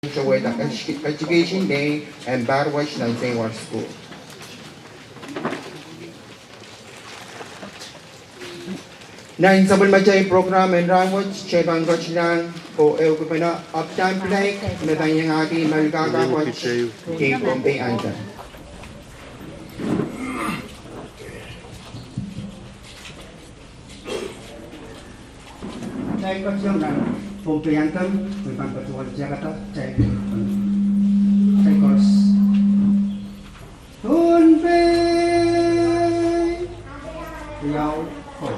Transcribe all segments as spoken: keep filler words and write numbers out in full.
Towehda Education Day en pahr wet nan Seiwar School. Nan sapwellimatail program en rahn wet, kitail pahn ketilahng oh ehukipene Optan Blake me pahn iangahki Malukaka wet, Pohnpei Anthem. Kitail ketilahng nan Pohnpei Anthem, me pahn patohwan tiakada, kitail, kitail koaros. Pohnpei, riau, ko.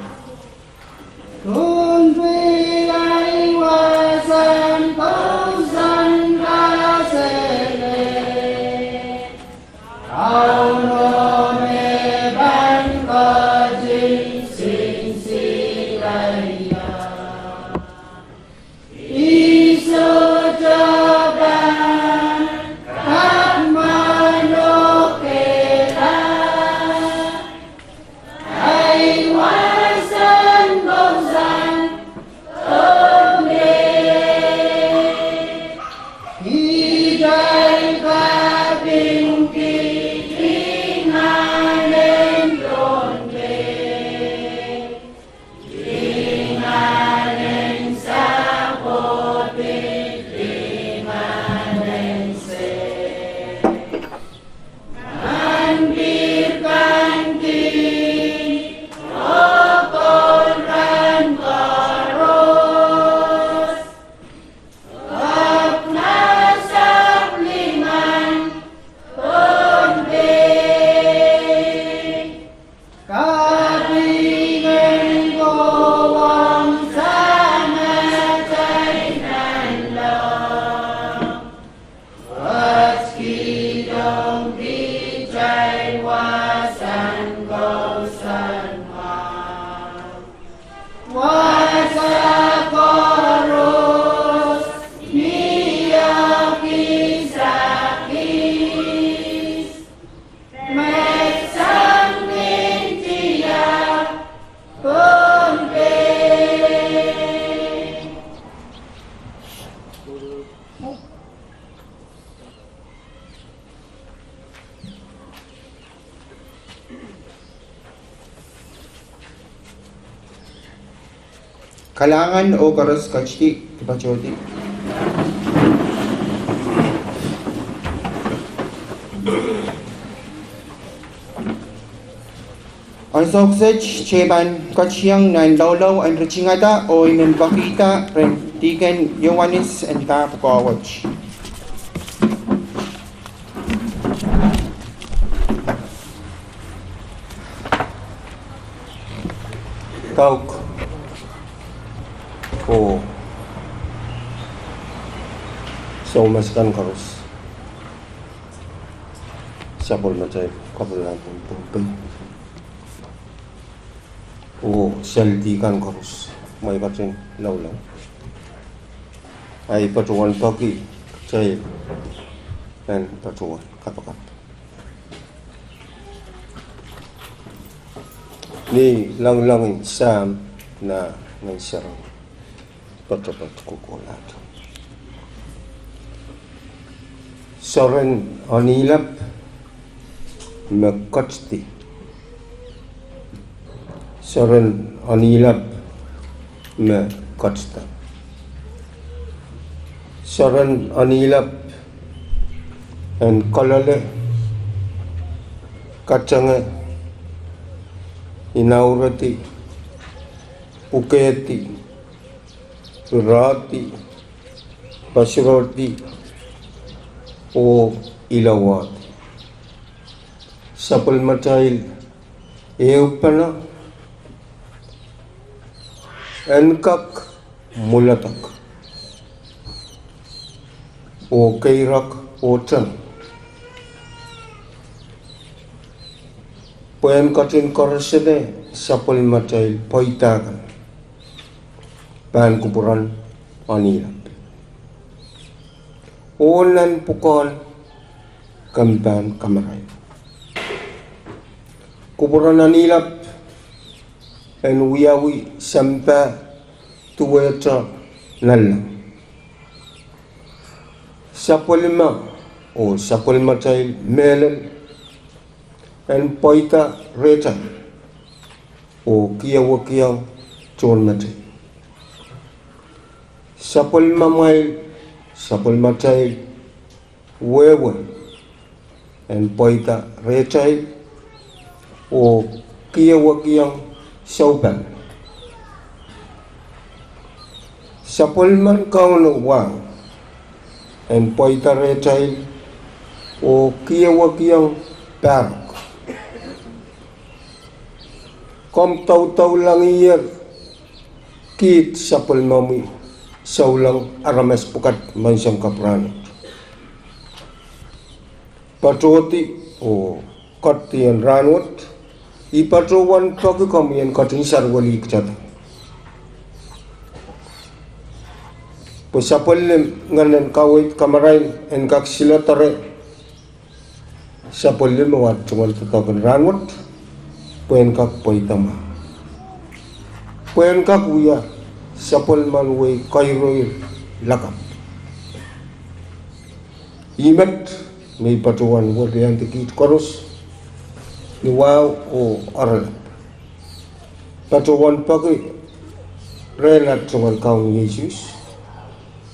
Pohnpei ahi wahsang kousoan kasele. Kauno me pahn ketin sinsile ie. I sohte pahn kak manokehla. Ahi wahsang kousoan Pohnpei. Kitail kapingki lingan en Pohnpei. Lingan en sapwopit, lingan en sehd. Nan pihr kan kin, oh koul kan koaros. Kak nasap lingan Pohnpei. Kaping en kowe, Samatail Nanleng. Wahs kihdo kitail wahsang kousoan mwahu. Wasa koaros ni kisakis. Met sang nin tiahk Pohnpei. Kalahngan oh koaros ketidi, kipatohdi. Ansou kiset kitail pahn ketiong nan loulou en ritingada oh I men pekihda rehn Dihken Ioanis en pahn pwukoa wet. Kauk. Oh. Soumas kan koaros. Sapwellimatail Kapwurahn en Pohnpei. Oh, seli kan koaros, mwein ketin loulou. Ahi patohwan peki kitail en patohwan kapakap. Ni loangloang en Sahm nan Ngehn Sarawi, poatopoat kohkohlahte. Soaren Anilap me ketidi. Soaren Anilap me ketida. Soaren Anilap en kolole, katenge, inauredi, pwukehdi, irahdi, pasurohrdi, oh ilawahdi. Sapwellimatail ehupene en kak mwoalodek oh keirek oh teng pwehn ketin koarosie sapwellimatail pweida kan pahn kupwuren Anilap. Oh nan pwukoahn kempen kamarain, kupwuren Anilap en wiawi sampah duwehte nanleng. Sapwellime oh sapwellimatail mehlel en pweida rehtail oh kiewekiong tohnmetei. Sapwellimamwail, sapwellimatail wehwe en pweida rehtail oh kiewekiong soupan. Sapwellimen Kauno wahu en pweida rehtail oh kiewekiong pahrek. Komw doudoulahng ie kiht sapwellimomwi souleng aramas pwukat menseng kapw rahnwet. Patohdi oh kohdien rahnwet, I patohwan peki komwi en ketin serwelih kitail. Pwe sapwellime ngehn en kaweid kamarain en kak siledere sapwellime wet tungoal doadoahk en rahnwet, pwe en kak pweida mwahu. Pwe en kak wia sapwellimen wehi kairoir lakapw. Ih met me I patohwan weliandi kiht koaros ni wahu oh oaralap. Patohwan peki rehn at Tungoal Kaun Sises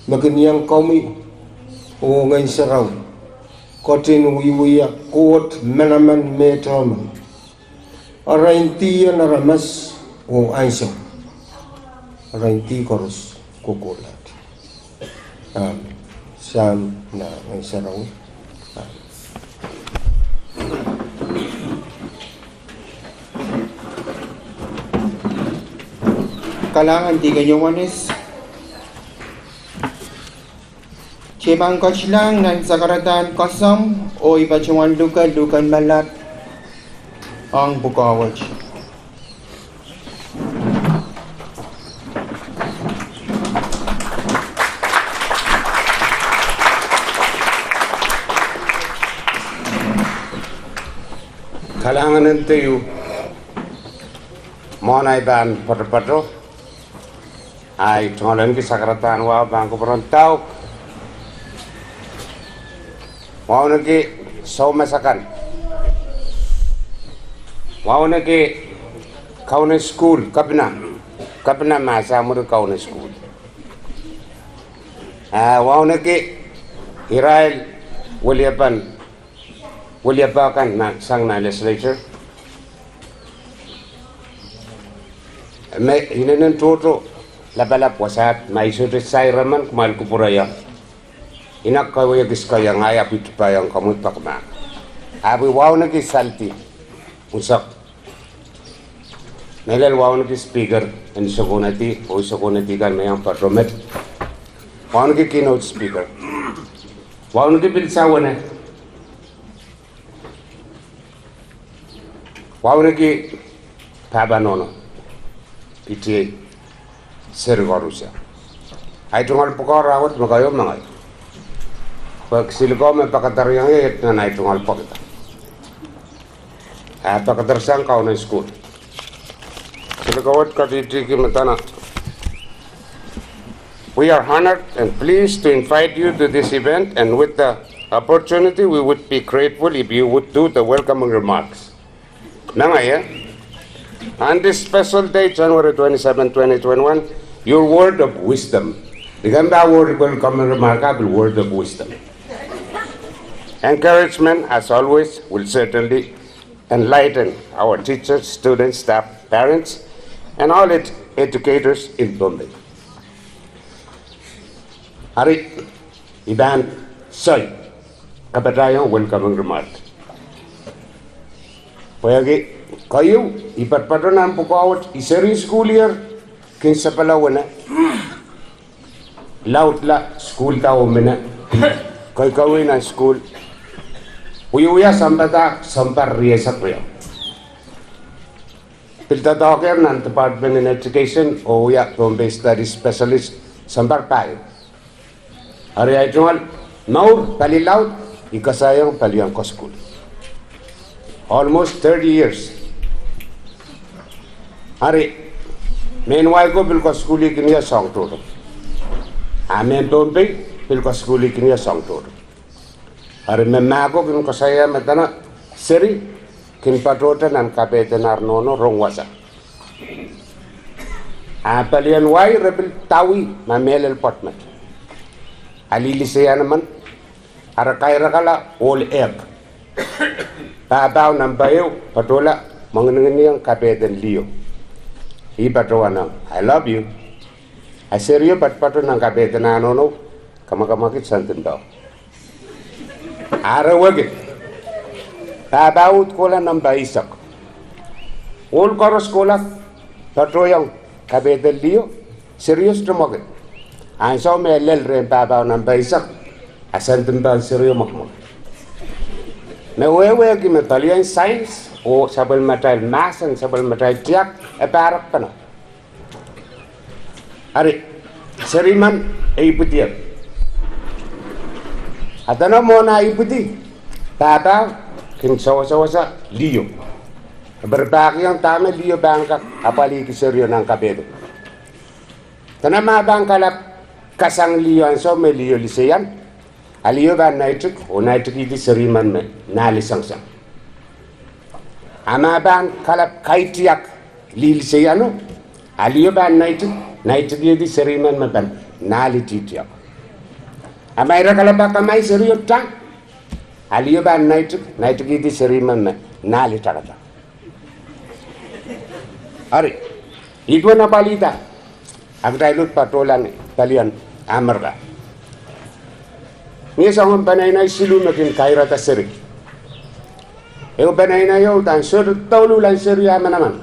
me kin iang komwi oh Ngehn Sarawi ketin wiewia Koht manaman me tohme arail dih en aramas oh ansou, arail dih koaros kohkohlahte. Amen. Sahm, Ngehn Sarawi. Amen. Kalahngan Dihken Ioanes. Kitail pahn ketilahng nan sakaradahn koasoandi oh I patohwan luke luhken melahr ong pwukoa wet. Kalahngan en teieu. Mwohn ahi pahn poatopoat, ahi tungoal ahneki sakaradahn wahu pahn kupwuren dauhk. Wauneki soumas akan. Wauneki kaun en sukuhl, kepina, kepina me samwiri kaun en sukuhl. Ah, wauneki irail weliepen, weliepe kan sang nan legislature. Me inenen tohto lapalap wasaht, ma I sohte sair emen, kumwail kupwure ie. I kak kawehkis keieu, ngehi ahpw I dipahiong komwi pekmahk. Ahpw I wauneki saldi unsek. Mehlel wauneki speaker en sokohnehdih, oh sokohnehdih kan me iang patohwan met. Wauneki keynote speaker. Wauneki pil sawehne. Wauneki pahpa nohno, P T A, seri koaros. Ahi tungoal pwukoa rahnwet me keieu mengei. Pwe silikau me pekederhiong ie nan ahi tungoal pekida. Ah, pekeder sang kaun en sukuhl. Silikau wet ketihtihki me dene: We are honored and pleased to invite you to this event, and with the opportunity, we would be grateful if you would do the welcoming remarks. Mengei, eh? On this special day, January twenty-seven, twenty twenty-one, your word of wisdom. Ni komw pahn word, welcoming remark, a pil word of wisdom. Encouragement, as always, will certainly enlighten our teachers, students, staff, parents, and all ed-, educators in Pohnpei. Ari, I pahn soai kapatahiong welcoming remark. Pwehki keieu, I patpato nan pwukoa wet, I seri sukuhl ier, kin sapwellimomwi laudla sukuhl da oh mine, kei kawei nan sukuhl. Wiewia sounpadahk sounpar rieisek riau. Pil doadoahk nan Department in Education oh wia Pohnpei Studies Specialist sounpar pahieu. Ari ahi tungoal mour pali laud, I kasaiong palien kasukuhl. Almost thirty years. Ari, mehn wai ko pil kasukuhlihki mie soang tohto. A mehn Pohnpei, pil kasukuhlihkin ie soang tohto. Eri me mahko kin koasoia me dene seri kin patohte nan kapehden ar nohno rong wasa. A pelien wai re pil dawi ma mehlel pwoat met. A lih liseian emen, a re kairakala ohl ehk. Pahpao namba ehu patohla, mwengininginiong kapehden liho. Ih patohwanohng, "I love you." A serio patopato nan kapehden ah nohno, kamakamaki sendin pao. A re wekid. Pahpao uhd kohla namba eisek. Ohl koaros kohla patohwanohng kapehden liho, serio sohte mwekid. Ansou me e lel rehn pahpao namba eisek, a sendin pao serio mwekimwekid. Me wehwehki me pelien sains oh sapwellimatail mahsen, sapwellimatail tiahk, e pahrek pene. Eri, seri men e ipwidier. A dene mwohn ah ipwidi, pahpao kin sewesewese liho. E pil pahkihong dahme liho pahn kak apwalihki serio nan kapehdo. Dene ma pahn kalap kasang liho ansou me liho liseian, a liho pahn naitik, oh naitikihdi seri men me nahli sengiseng. A ma pahn kalap kaitiak lih liseiano, a liho pahn naitik, naitikihdi seri men me pahn nahli tihtiak. A ma ira kalap kamai serio tang, a liho pahn naitik, naitikihdi seri men me nahli takada. Eri, ih duwen apwalihda, a kitail uhd patohla ni pelien Amerika. Mie soangen peneinei siluh me kin kairada seri. Ehu peneineio udahn sohte douluhl en serio ah manaman.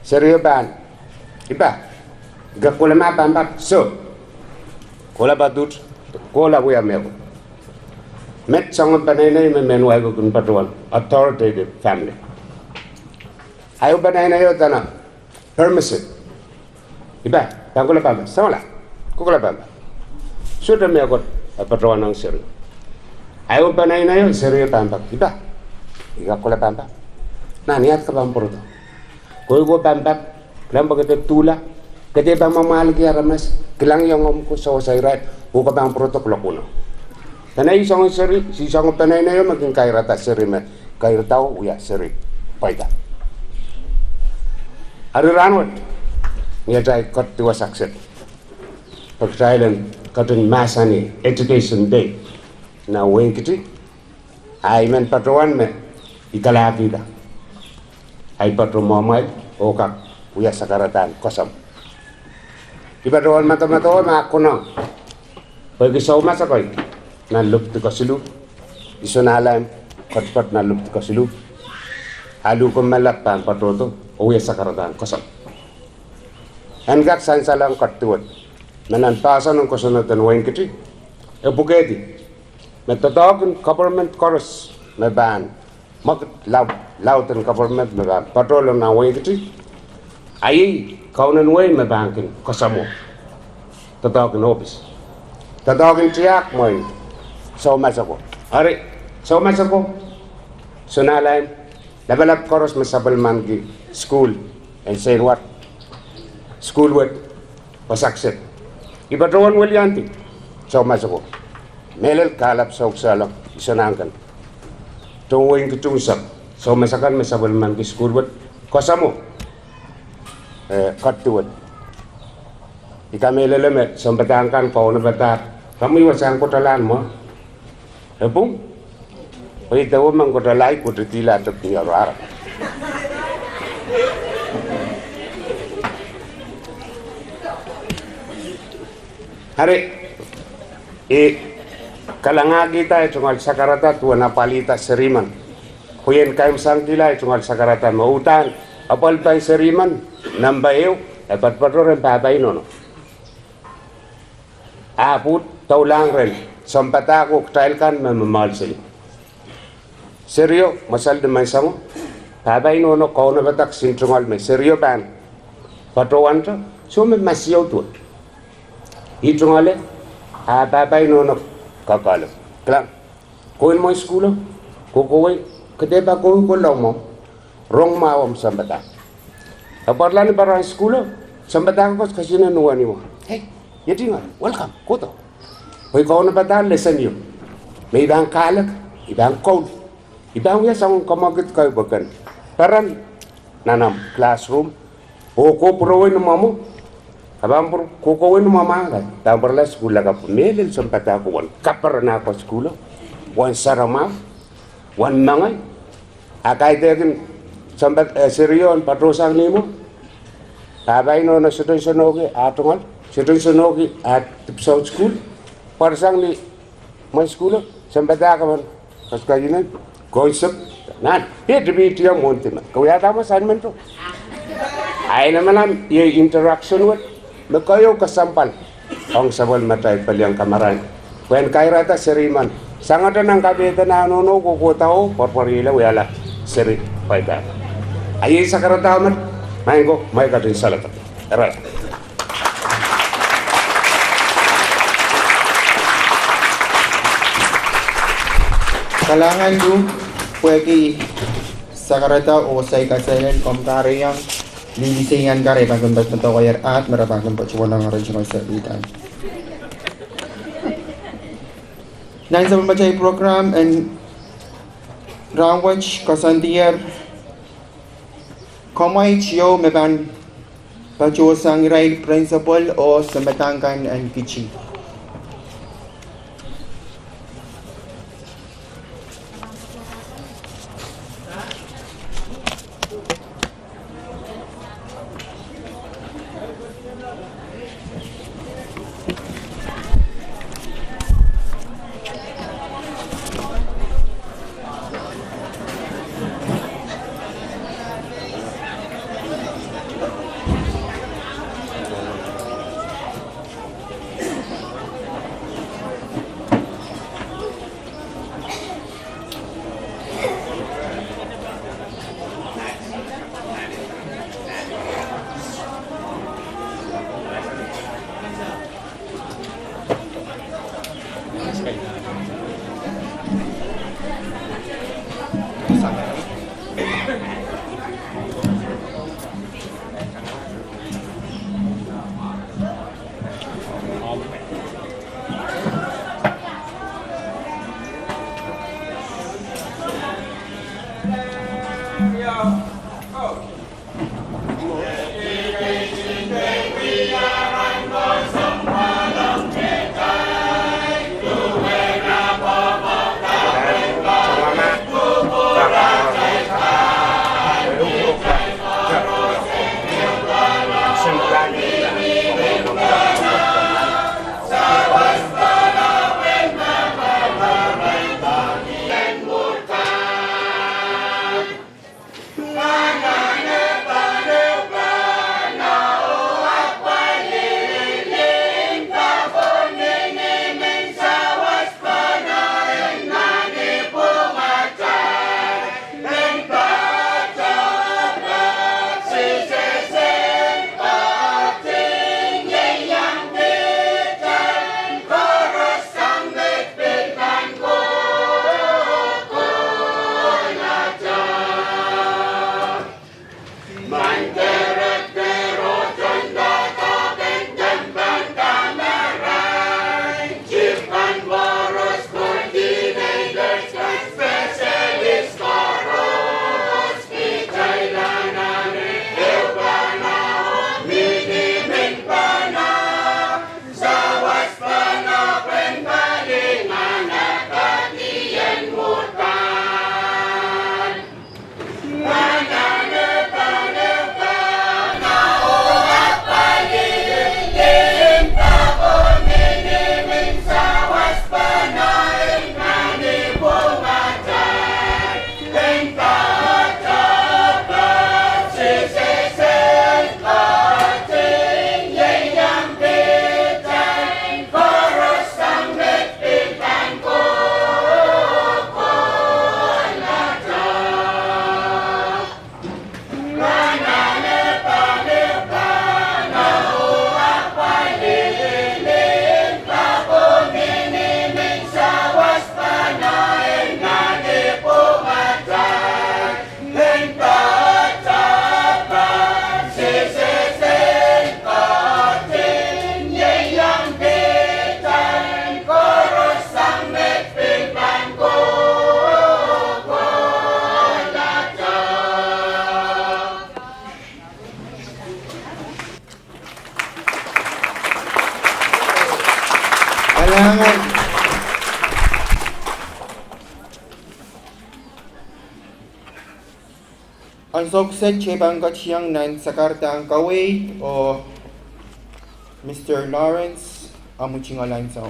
Serio pahn, "I pah, I kak kohla ma pampap?" "Soh." Kohla padut, kohla wia mehkot. Met soangen peneinei me mehn wai ko kin patohwan authoritative family. A ehu peneineio dene, "Permissive. I pah, pahn kohla pampap?" "Samwala, kohla pampap." Sohte mehkot e patohwanohng serio. A ehu peneineio, serio pahn pak, "I pah, I kak kohla pampap?" "Nan, iet ke pahn pwurodo?" "Kowe ko pampap, kilang pwe ke de duhla, ke de pahn mwamwahlki aramas, kilang iangomw ko sewese irail, oh ke pahn pwurodo kuloak weneu." Dene ih soangen seri, ih soangen peneineio me kin kairada seri me kairadao wia seri pwaida. Eri rahnwet, ni atail ketido wasa kiset, pwe kitail en ketin mahsanih Education Day nan wehin Kiti, a I men patohwan me I kalahkihda. A I patohwan mwamwail oh kak wia sakaradahn kosom. I patohwan medemedewe ma konehng pwehki soumas akan nan lopwudi kesiluh, I sohte ale en ketiket nan lopwudi kesiluh, a luhk en me lap pahn patohdo oh wia sakaradahn kosom. En kak sansalohng ketido wet, me nan poahsoan en kosonned en wehin Kiti, e pwukehdi me doadoahk en government koaros me pahn mwekid, laud, laud en government me pahn patohlong nan wehin Kiti, a iei kaunen wehi me pahn kin kosomo doadoahk en ohpis, doadoahk en tiahk mwein soumas ako. Eri, soumas ako, sohte ale en lapalap koaros me sapwellimaniki sukuhl en Seinwar, sukuhl wet, wasa kiset. I patohwan weliandi soumas ako. Mehlel kalap sohksehlong, I sohte anahne ken tohn wehin Kiti unsek, soumas akan me sapwellimaniki sukuhl wet, kosomo, eh, ketido wet. I kamehlele me sounpadahk kan kaunopada, "Komwi wasahn kotolahn mwo?" E pwung, pwe I dewe men kotolahki, kotidihla tepin iaro ara. Eri, I kalangahkihda eh tungoal sakarada duwen apwalihda seri men. Pwe I en kaimwisekihla eh tungoal sakarada me udahn apwalipen seri men, namba ehu, e patopato rehn pahpa oh nohno. Ahpw doulahng rehn sounpadahk oh kitail kan me momoal seli. Serio mwesel ni menseng, pahpa oh nohno kaunopada kisin tungoal me serio pahn patohwante, soh me masiou duwe. I tungoale, a pahpa oh nohno kakehlo. Kilang, kowe mwein sukuhlo, kohkohwei, ke dehr pahn kohkohla mwo, rong mwahu omw sounpadahk. E pwarala ni pahn sukuhlo, sounpadahk koaros kesihnen uwen imwo. Hei, iet ngehi, welcome, kohdo. Pwe i kaunopada lesen ieu me i pahn kahlek, i pahn koul, i pahn wia soangen kamwakid kei pwe ken peren nan ahmw classroom oh kohpwurowei ni mwomwo. Ke pahn pwur-, kohkohwei ni mwomwo, ke pahn pwurala sukuhl lakapw. Mehlel sounpadahk ko uwen kaperen ah ko sukuhlo, uwen saramwahu, uwen mengei. A kaidehkin sounpad-, eh, serio en patohsang ni imwo. Pahpa inono sohte nsenohki ah tungoal, sohte nsenohki ah dipwisou sukuhl. Pwarsang ni mwehi sukuhlo, sounpadahk emen, koasoakoasoakoahsang, konsep, nan, pid pid ia mwohn dihme. Ke wiahda mwo assignment o. A ih emen, emen, iei interaction wet, me keieu kesempwal ong sapwellimatail pelian kamarain. Pwehn kairada seri men. Sangete nan kapehden ah nohno kohkohda oh pwarpwariehla wiahla seri pwaida. A iei sakarada met, maing ko, mwein ketin saledek. Eri kalahngan luhk pwehki sakarada oh saikasalen komw kahrehiong lihlisei ian kahrehda pahn kin patohwaier ahd me re pahn kin patohwan original service. Nan sapwellimatail program en rahnwet koasoandier kamwaid ieu me pahn patohsang irail principal oh sounpadahk kan en Kitti. Ansou kiset kitail pahn ketieng nan sakaradahn kaweid oh Mister Lawrence, amwi tungoal ansou.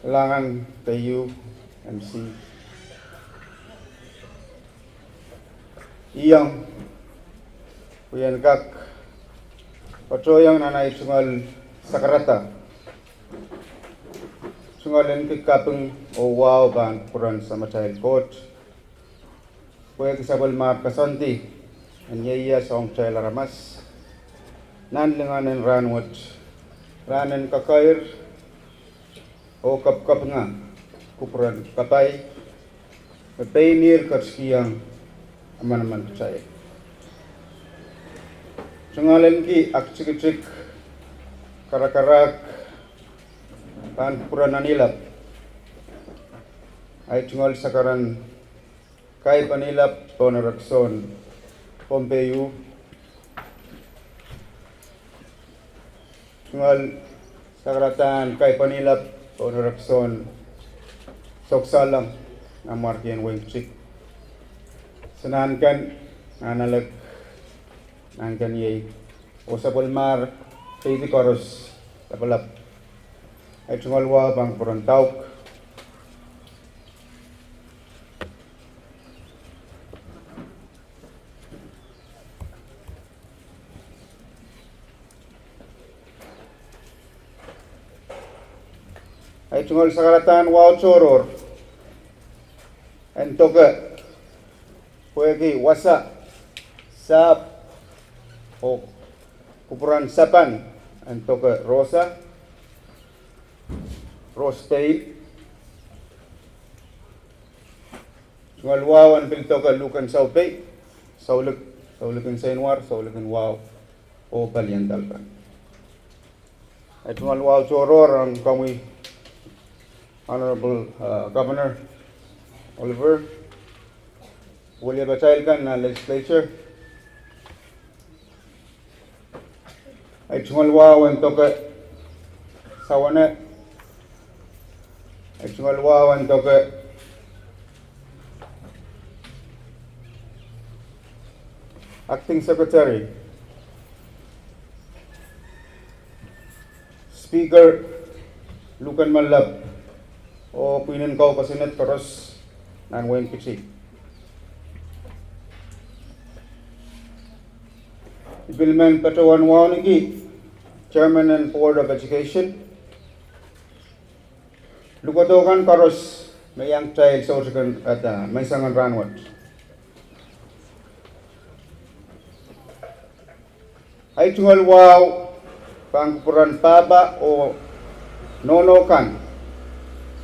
Langan keieu, M C. Iang, pwe I en kak patohiong nan ahi tungoal sakarada, tungoal en kak kaping oh wahu pahn kupwuren Samatail Koht, pwehki sapwellimar koasoandi en ieias ong kitail aramas nan lingan en rahnwet, rahn en kakair oh kapikapinga kupwuren kapai me pein ihr ketikihong emenemen kitail. Tungoal en kak aktikitik karakarahk pahn kupwuren Anilap. Ahi tungoal sakaradahn kaipw Anilap pohn erekiso en Pohnpei. Tungoal sakaradahn kaipw Anilap pohn erekiso en Sohksoalong, nan mwarkien Wein Kitik. Sanahnken, Nahnalek, Nahnkeniei, oh sapwellimar keidi koaros lapalap. Ahi tungoal wahu pahn kupwuren Dauk. Ahi tungoal sakaradahn wahu tohrohr en doke pwehki wasa, sahpw oh kupwuren Sapan en doke Rosa, Rose Pein. Tungoal wahu en pil doke luhk en Saupei, Soulik, Soulik en Seinwar, Soulik en Wahu, oh palien Talpan. Ahi tungoal wahu tohrohr ong komwi Honorable, uh, Governor Oliver, wiliapatail kan nan legislature. Ahi tungoal wahu en doke Sawane. Ahi tungoal wahu en doke Acting Secretary, Speaker Luken Malap, oh pwihnen kou kosonned koaros nan Wein Kitik. I pil men patohwan wauneki Chairman en Board of Education, lukodo kan koaros me iang kitail soutik en, eh, menseng en rahnwet. Ahi tungoal wahu pahn kupwuren pahpa oh nohno kan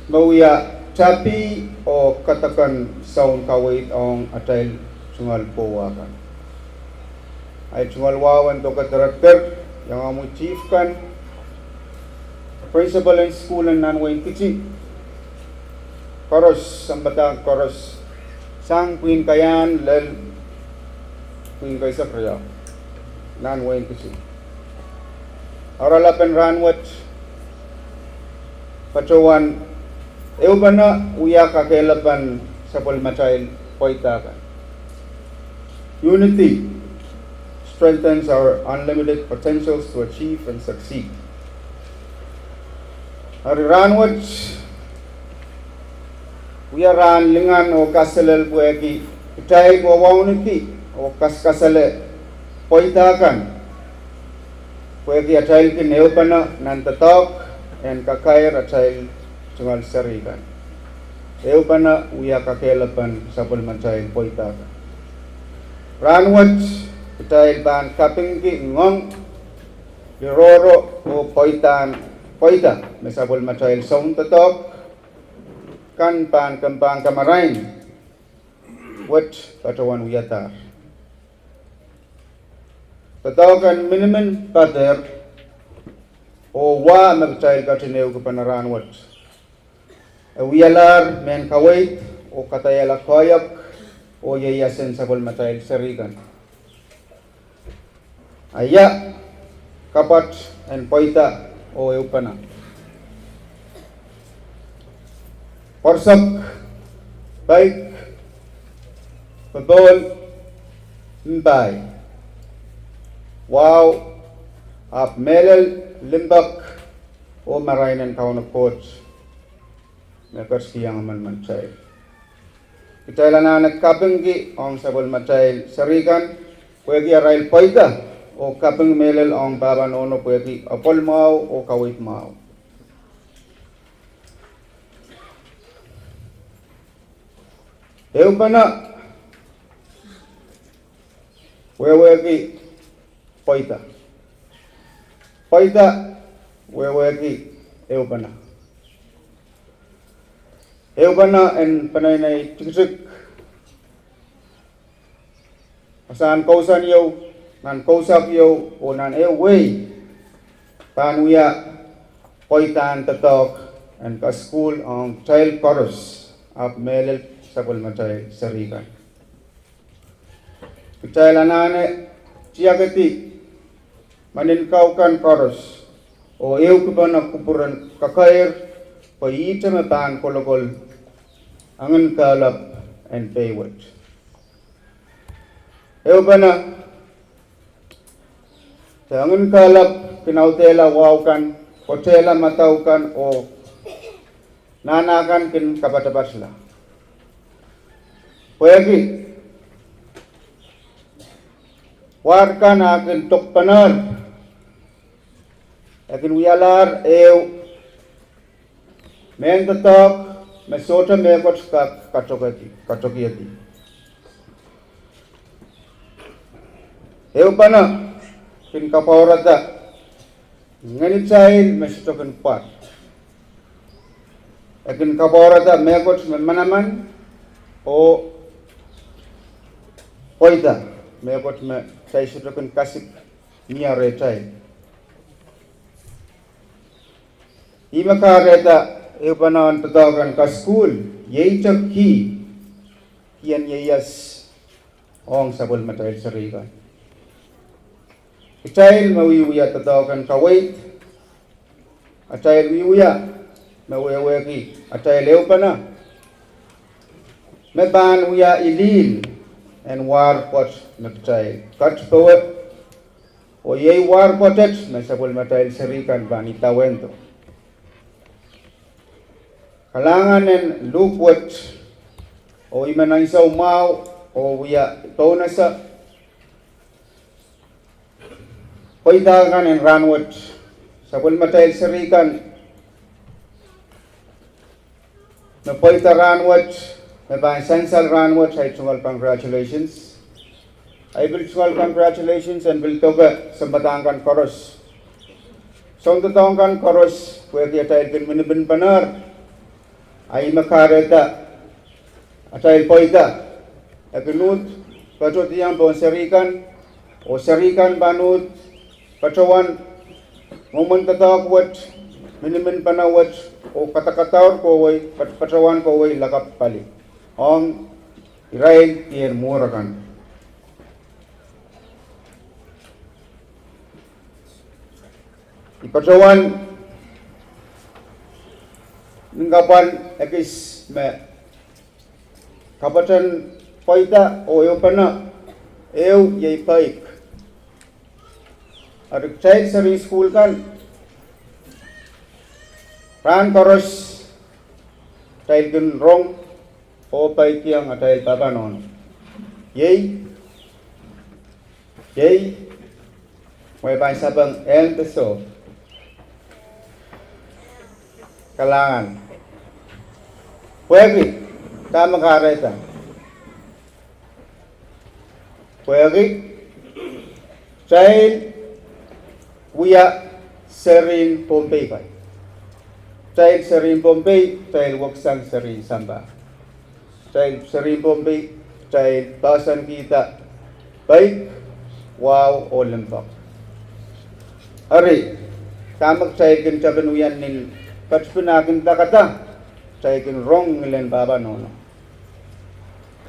me wia tapi oh kadek en soun kaweid ong atail tungoal pwoh kan. Ahi tungoal wahu en doke director, iangahki chief kan, principal en sukuhl en nan Wein Kitik, koaros, sampah koaros, sang pwihn kaiahn lel pwihn keisek riau nan Wein Kitik. Oaralap en rahnwet patohwan ehupene wia kakehlapen sapwellimatail pweida kan. Unity strengthens our unlimited potentials to achieve and succeed. Eri rahnwet wia rahn lingan oh kaselel pwehki kitail wawauneki oh kaskasale pweida kan, pwehki atail kin ehupene nan doadoahk en kakair atail tungoal seri kan. Ehupene wia kakehlapen sapwellimatail pweida kan. Rahnwet kitail pahn kapingki ngoang, lirohro oh pweidahn pweida me sapwellimatail soun doadoahk kan pahn kemehn kamarain wet patohwan wiadahr. Doadoahk en minimin padehr oh wa me kitail ketin ehukipene rahnwet. E wialahr mehn kaweid oh kadaiala koahiek oh ieias en sapwellimatail seri kan. A ia kapwat en pweida oh ehupene? Pworsek, peik, popohl, mpai, wahu, ahpw mehlel limpoak oh marain en Kauno Koht me ketikihong emenemen kitail. Kitail anahne kapingki ong sapwellimatail seri kan pwehki arail pweida, oh kaping mehlel ong pahpa nohno pwehki apwal mwahu oh kaweid mwahu. Ehupene wehwehki pweida. Pweida wehwehki ehupene. Ehupene en peneinei tikitik, wasahn kousoan ieu, nan kousoak ieu, oh nan ehu wehi pahn wia pweidahn doadoahk en kasukuhl ong kitail koaros, ahpw mehlel sapwellimatail seri kan. Kitail anahne tiakedi meninkau kan koaros oh ehukipene kupwuren kekeir, pwe ihte me pahn kolokol enginkehlap en pei wet. Ehupene, de enginkehlap kin audehla wahu kan, kotehla madau kan, oh nahna kan kin kapatapatla. Pwehki war kan a kin dokpenehr, e kin wialahr ehu mehn doadoahk me sohte mehkot kak katokiedi. Ehupene kin kapwaurada ngenitail me sohte kin pwar. E kin kapwaurada mehkot me manaman oh pweida, mehkot me kitail sohte kin kasik ni rehtail. Ih me kahrehda ehupene en doadoahk en kasukuhl iei te kih, kih en ieias ong sapwellimatail seri kan. Kitail me wiewia doadoahk en kaweid, atail wiewia me wehwehki atail ehupene me pahn wia ilihn en war pwoat me kitail kat powe, oh iei war pwoatet me sapwellimatail seri kan pahn idawehndo. Kalahngan en luhk wet, oh I men ansou mwahu oh wia pohnese pweida kan en rahnwet. Sapwellimatail seri kan me pweida rahnwet, me pahn sansal rahnwet, ahi tungoal congratulations. Ahi pil tungoal congratulations en pil doke sounpadahk kan koaros. Soundoadoahk kan koaros pwehki atail kin minipinpenehr. Ahi me kahrehda atail pweida e kin uhd patohdiong pohn seri kan, oh seri kan pahn uhd patohwan mwomwen doadoahk wet, miniminpene wet, oh kadakadaur kohwei, pat- patohwan kohwei lakapw pali ong irail kien mwuhr akan. I patohwan nin kapwal ekis me kapwatehn pweida oh ehupene ehu iei peik. Eri kitail serihn sukuhl kan, rahn koaros kitail kin rong oh peikiong atail pahpa nohno. Iei, iei, mwein pahn sapeng ehng de soh. Kalahngan. Pwehki dahme kahrehda? Pwehki kitail wia serihn Pohnpei kan. Kitail serihn Pohnpei, kitail weksang serihn sampah. Kitail serihn Pohnpei, kitail poahsoankihda peik, wahu oh limpoak. Eri, Dahme kitail kin tepin wia nin patpin ah kin dakada, kitail kin rong ngilen pahpa nohno.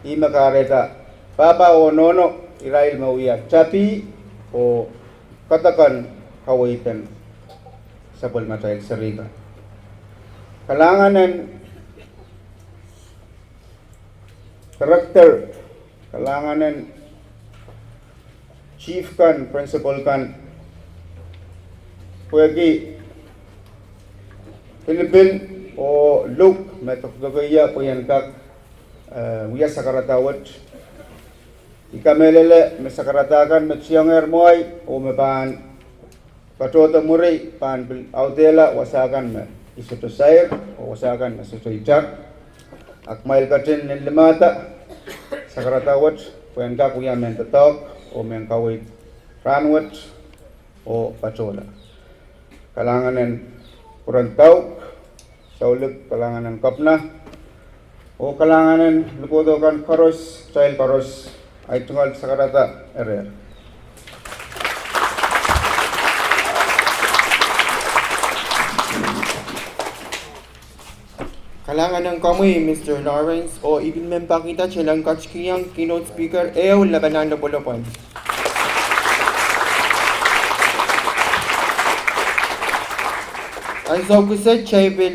Ih me kahrehda pahpa oh nohno irail me wia tapi oh kadakadahn kaweid en sapwellimatail serihkan. Kalahngan en director, kalahngan en chief kan, principal kan, pwehki pilipil oh luk me dokedoke ie pwe I en kak, eh, wia sakarada wet. I kamehlele me sakarada kan me tiengehr mwoahi oh me pahn patohdo mwuri pahn pil audehla wasa kan me I sohte sair oh wasa kan me sohte itar. Ahpw kumwail ketin limada sakarada wet pwe en kak wia mehn doadoahk oh mehn kaweid rahnwet oh patohla. Kalahngan en pwuren dauk, Soulik, kalahngan en Kepina, oh kalahngan en likodo kan koaros, kitail koaros, ahi tungoal sakarada erehr. Kalahngan en komwi, Mister Lawrence, oh I pil men pahkihda kitail en ketikiong keynote speaker ehu, Lepalan Lopwolopwol. Ansou kiset kitail pil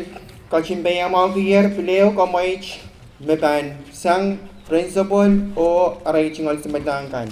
ketin peiamwahukier pil ehu komweit me pahn sang principal oh arail tungoal sumadahn kan.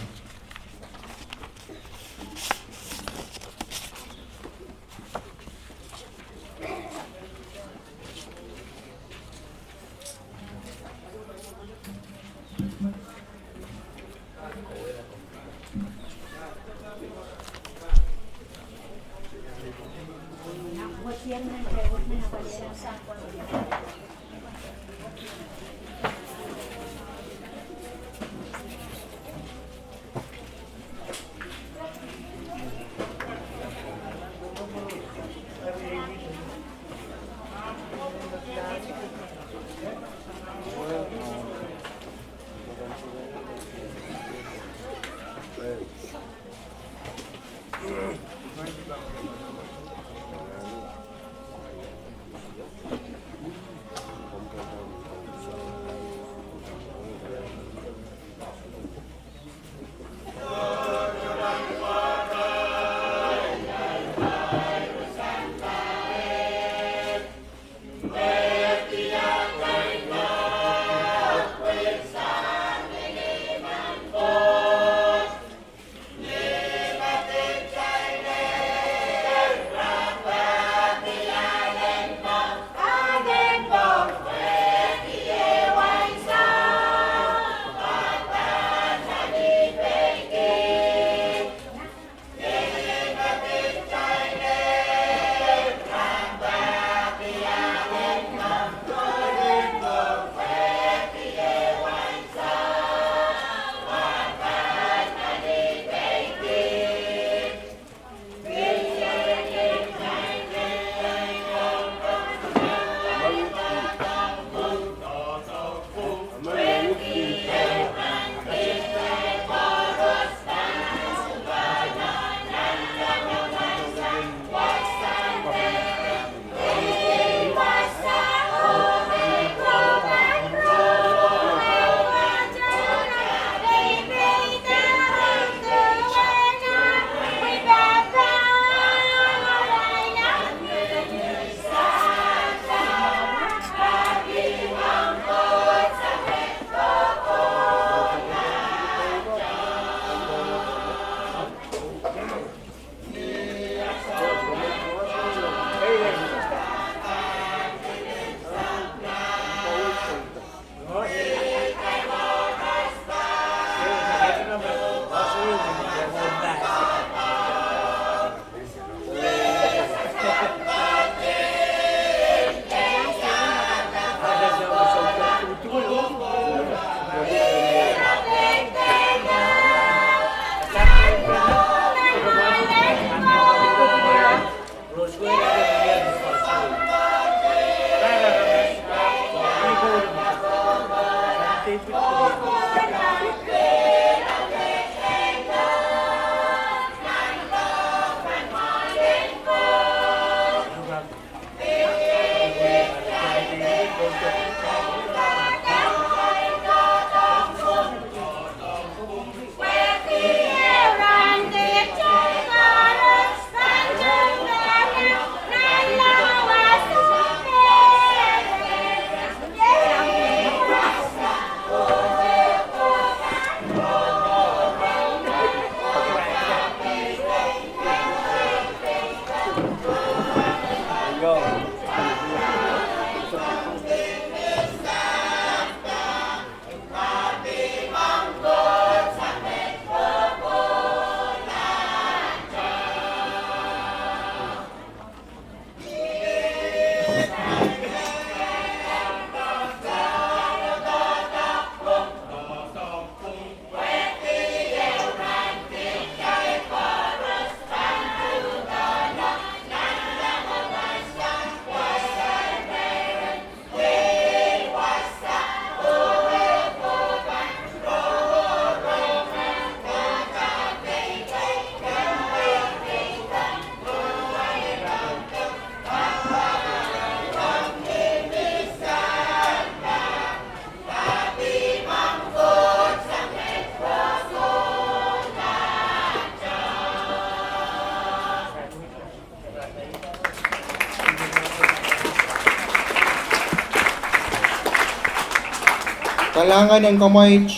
Kalahngan en komwait.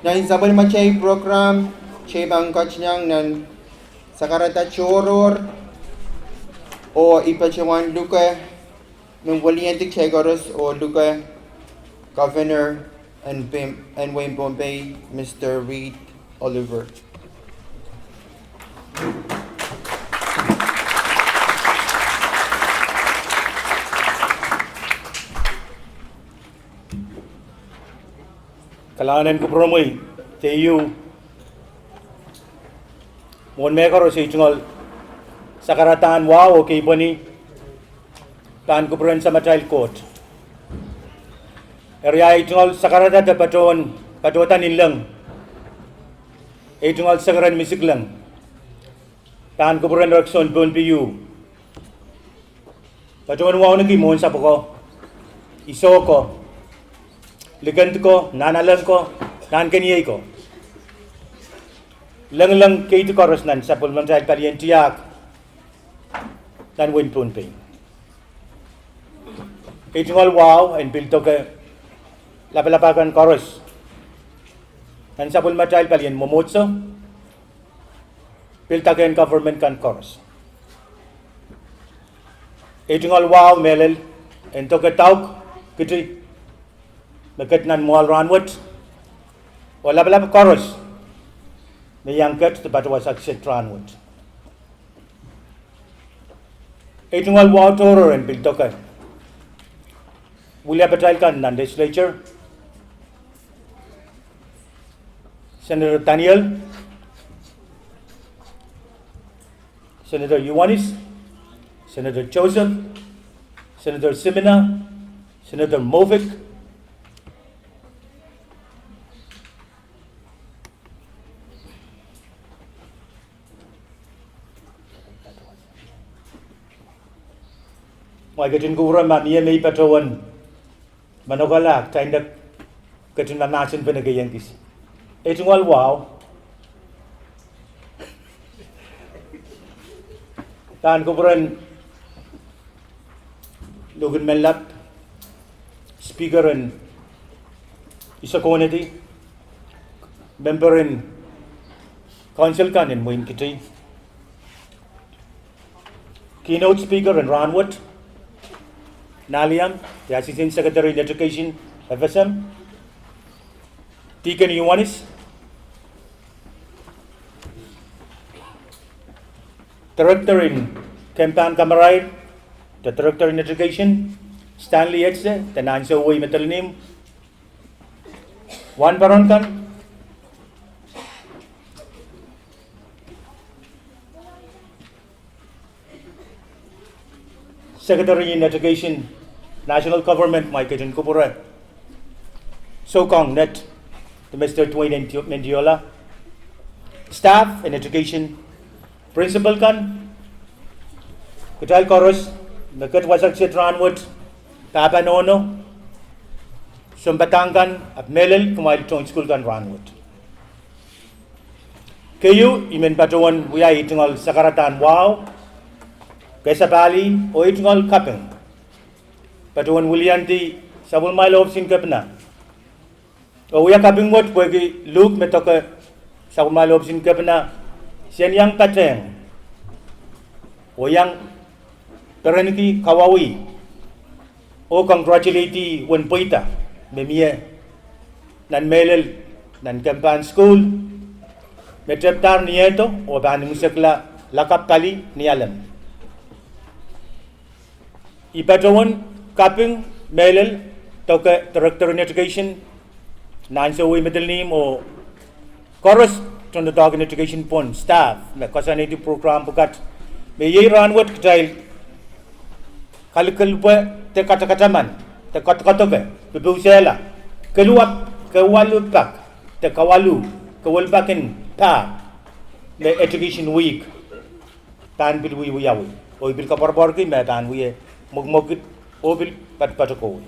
Nan sapwellimatail program, kitail pahn ketidohng nan sakarada tohrohr, oh I patohwan luke, me weliandi kitail koaros oh luke, Governor en Pem-, en wehin Pohnpei, Mister Reed Oliver. Kalahngan en kupwuromwi, teieu. Mwohn mehkoaros ei tungoal sakaradahn wahu oh keipweni pahn kupwuren Samatail Koht. Eri ei tungoal sakarada de patohwan, patohda ninleng, ei tungoal sekeren misikleng pahn kupwuren Rekson Pohnpei. Patohwan wauneki mwohn sapwko, iso ko, likend ko, nahnalek ko, nahnkeniei ko, lengileng keidi koaros nan sapwellimatail palien tiahk nan wehin Pohnpei. Ei tungoal wahu en pil doke lapalap akan koaros nan sapwellimatail palien mwomwohdiso, pil dake en government kan koaros. Ei tungoal wahu mehlel en doke dauk kiti me ket nan mwoahl rahnwet, oh lapalap koaros me iang ket de patohwan wasa kiset rahnwet. Ei tungoal wahu tohrohr en pil doke wiliapatail kan nan legislature, Senator Daniel, Senator Iohannis, Senator Joseph, Senator Simina, Senator Movic, mwail ketin kupwure ma mie me I patohwan manokehla, kitail en ketin mahmahsenpene keieu kis. Ei tungoal wahu pahn kupwuren Luhken Menlap, Speaker en Isokohnedi, member en Council kan en Mwein Kitti, keynote speaker en rahnwet, Nahliam, the Assistant Secretary in Education, F S M, Deacon Iohannis, Director en Kempahn Kamarair, the Director in Education, Stanley Etze, the Nansewei Medelinihmw, wahnpoaron kan, Secretary in Education, National Government, mwail ketin kupwure, Soukong Ned, the Mister Twain Mendiola, staff in education, principal kan, kitail koaros me ket wasa kiset rahnwet, pahpa nohno, sounpadahk kan, ahpw mehlel kumwail tohn sukuhl kan rahnwet. Keieu, I men patohwan wia ei tungoal sakaradahn wahu, kesapali, oh ei tungoal kaping, patohwan wiliandi sapwellimatail ohpis en kepina, oh wia kaping wet pwehki luhk me doke sapwellimatail ohpis en kepina, sen iang patehng oh iang perenki kawauwih oh congratulate uwen pweida me mie nan mehlel nan Kempahn Sukuhl, me tepdahr ni ehdo oh pahn imwisekla lakapw pali ni Alem. I patohwan kaping mehlel doke Director in Education, Nansewei Medelinihmw, oh koaros tohn doadoahk en education pwon, staff me koasoanehdi program pwukat me iei rahnwet kitail kalikelpwe de katakataman de kadokadoke, pepeusehla keluwak, kewalu pak de kawalu, kewalu pak en pahr me Education Week pahn pil wiewiawi, oh I pil koapworopworki me pahn wie mwekimwekid oh pil patopato kowe.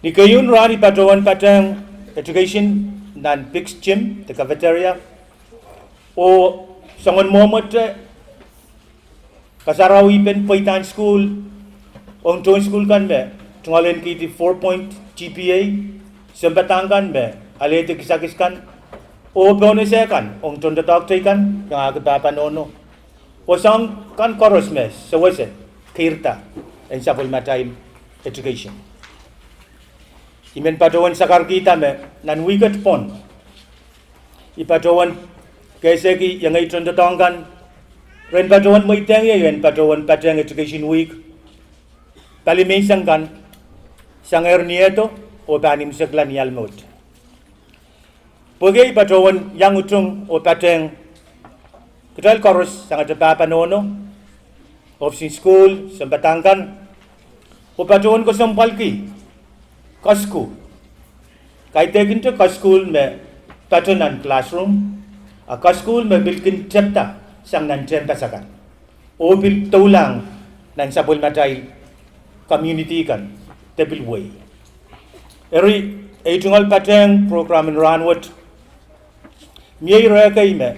Ni keieun rahn I patohwan patehng education nan Biggs Gym de cafeteria, oh soangen mwomwete kasarawipen pweidahn sukuhl Ong tohn sukuhl kan me tungoalenkihdi four point G P A, sounpadahk kan me alehdi kisakis kan, oh pohnese kan ong tohndoadoahk teikan iangahki pahpa nohno, oh soahng kan koaros me sewese keirda en sapwellimatail education. I men patohwan sakarkihda me nan wihk et pwon, I patohwan kehsehki iengei tohndoadoahk kan ren patohwan mweidehng ie en patohwan patehng Education Week pali menseng kan, sangehr ni ehdo oh pahn imwisekla ni ahl mwohd. Pwehki I patohwan iang utung oh patehng kitail koaros sangete pahpa nohno, ohpis en sukuhl, sounpadahk kan, oh patohwan kesempwalki kasukuhl, kaidehkinte kasukuhl me pato nan classroom, a kasukuhl me pil kin tepda sang nan tehnpas akan, oh pil doulahng nan sapwellimatail community kan de pil wehi. Eri, ei tungoal patehng program en rahnwet, mie ire kei me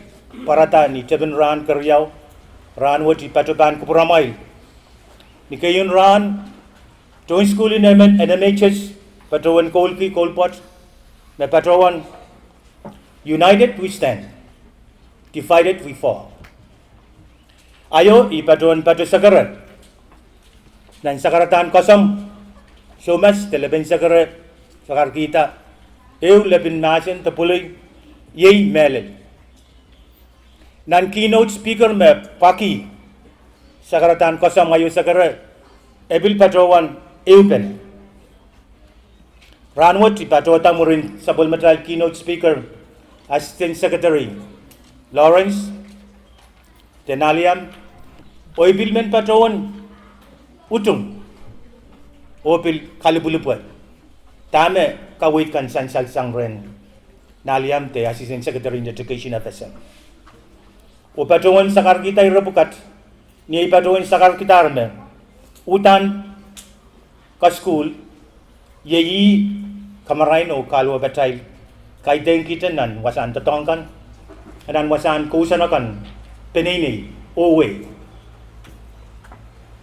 pwarada ni tepin rahn keriau. Rahnwet I patohwan kupwuramwail ni keieun rahn, tohn sukuhl en emen N M H S patohwan koulki koul pwoat me patohwan United We Stand, Divided We Fall. Aio I patohwan pato sekere nan sakaradahn koasoamw, soumas de lepin sekere, sakarkihda ehu lepin mahsen de pwuloi, iei mehlel. Nan keynote speaker me pwakih sakaradahn koasoamw aio sekere, e pil patohwan ehupene. Rahnwet I patohda mwurin sapwellimatail keynote speaker, Assistant Secretary Lawrence Tenaliam, oh I pil men patohwan utung oh pil kalipwilipwe dahme kaweid kan sansal sang rehn Naliam de Assistant Secretary en Education F S M, oh patohwan sakarkihda ire pwukat. Ni ei patohwan sakarkihdahr me uhdahn kasukuhl, iei ih kamarain oh kahlua patail kaidehn kihte nan wasahn doadoahk kan, nan wasahn kousoan akan, peneinei oh wehi.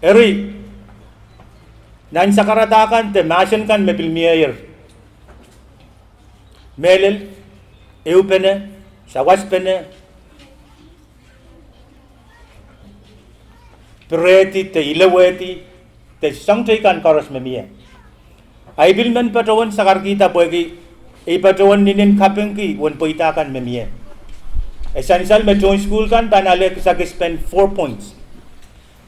Eri, nan sakarada kan de mahsen kan me pil mieier, mehlel, ehupene, sawaspene, pirehdi de ilewehdi de soahng teikan koaros me mie, a I pil men patohwan sakarkihda pwehki ei patohwan inenen kapingki uwen pweida kan me mie. E sansal me tohn sukuhl kan pahn ale kisakispen four points.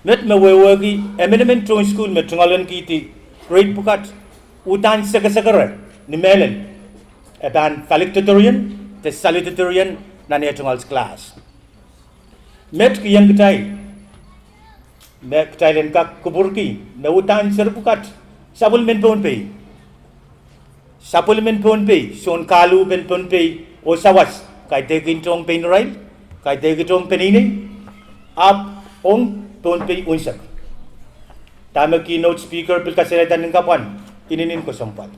Met me wehwehki emenemen tohn sukuhl me tungoalenkihdi grade pwukat uhdahn sekesekere ni mehlel, e pahn valedictorian de salutatorian nan eh tungoal class. Met kiheng kitail me kitail en kak kupwurki me uhdahn seri pwukat sapwellimen Pohnpei, sapwellimen Pohnpei, soun kahluhpen Pohnpei oh sawas, kaidehkinte ong pein irail, kaidehkinte ong peneinei, ahpw ong Pohnpei unsek. Dahme keynote speaker pil kasalehda nin kapwan, inenen kesempwal.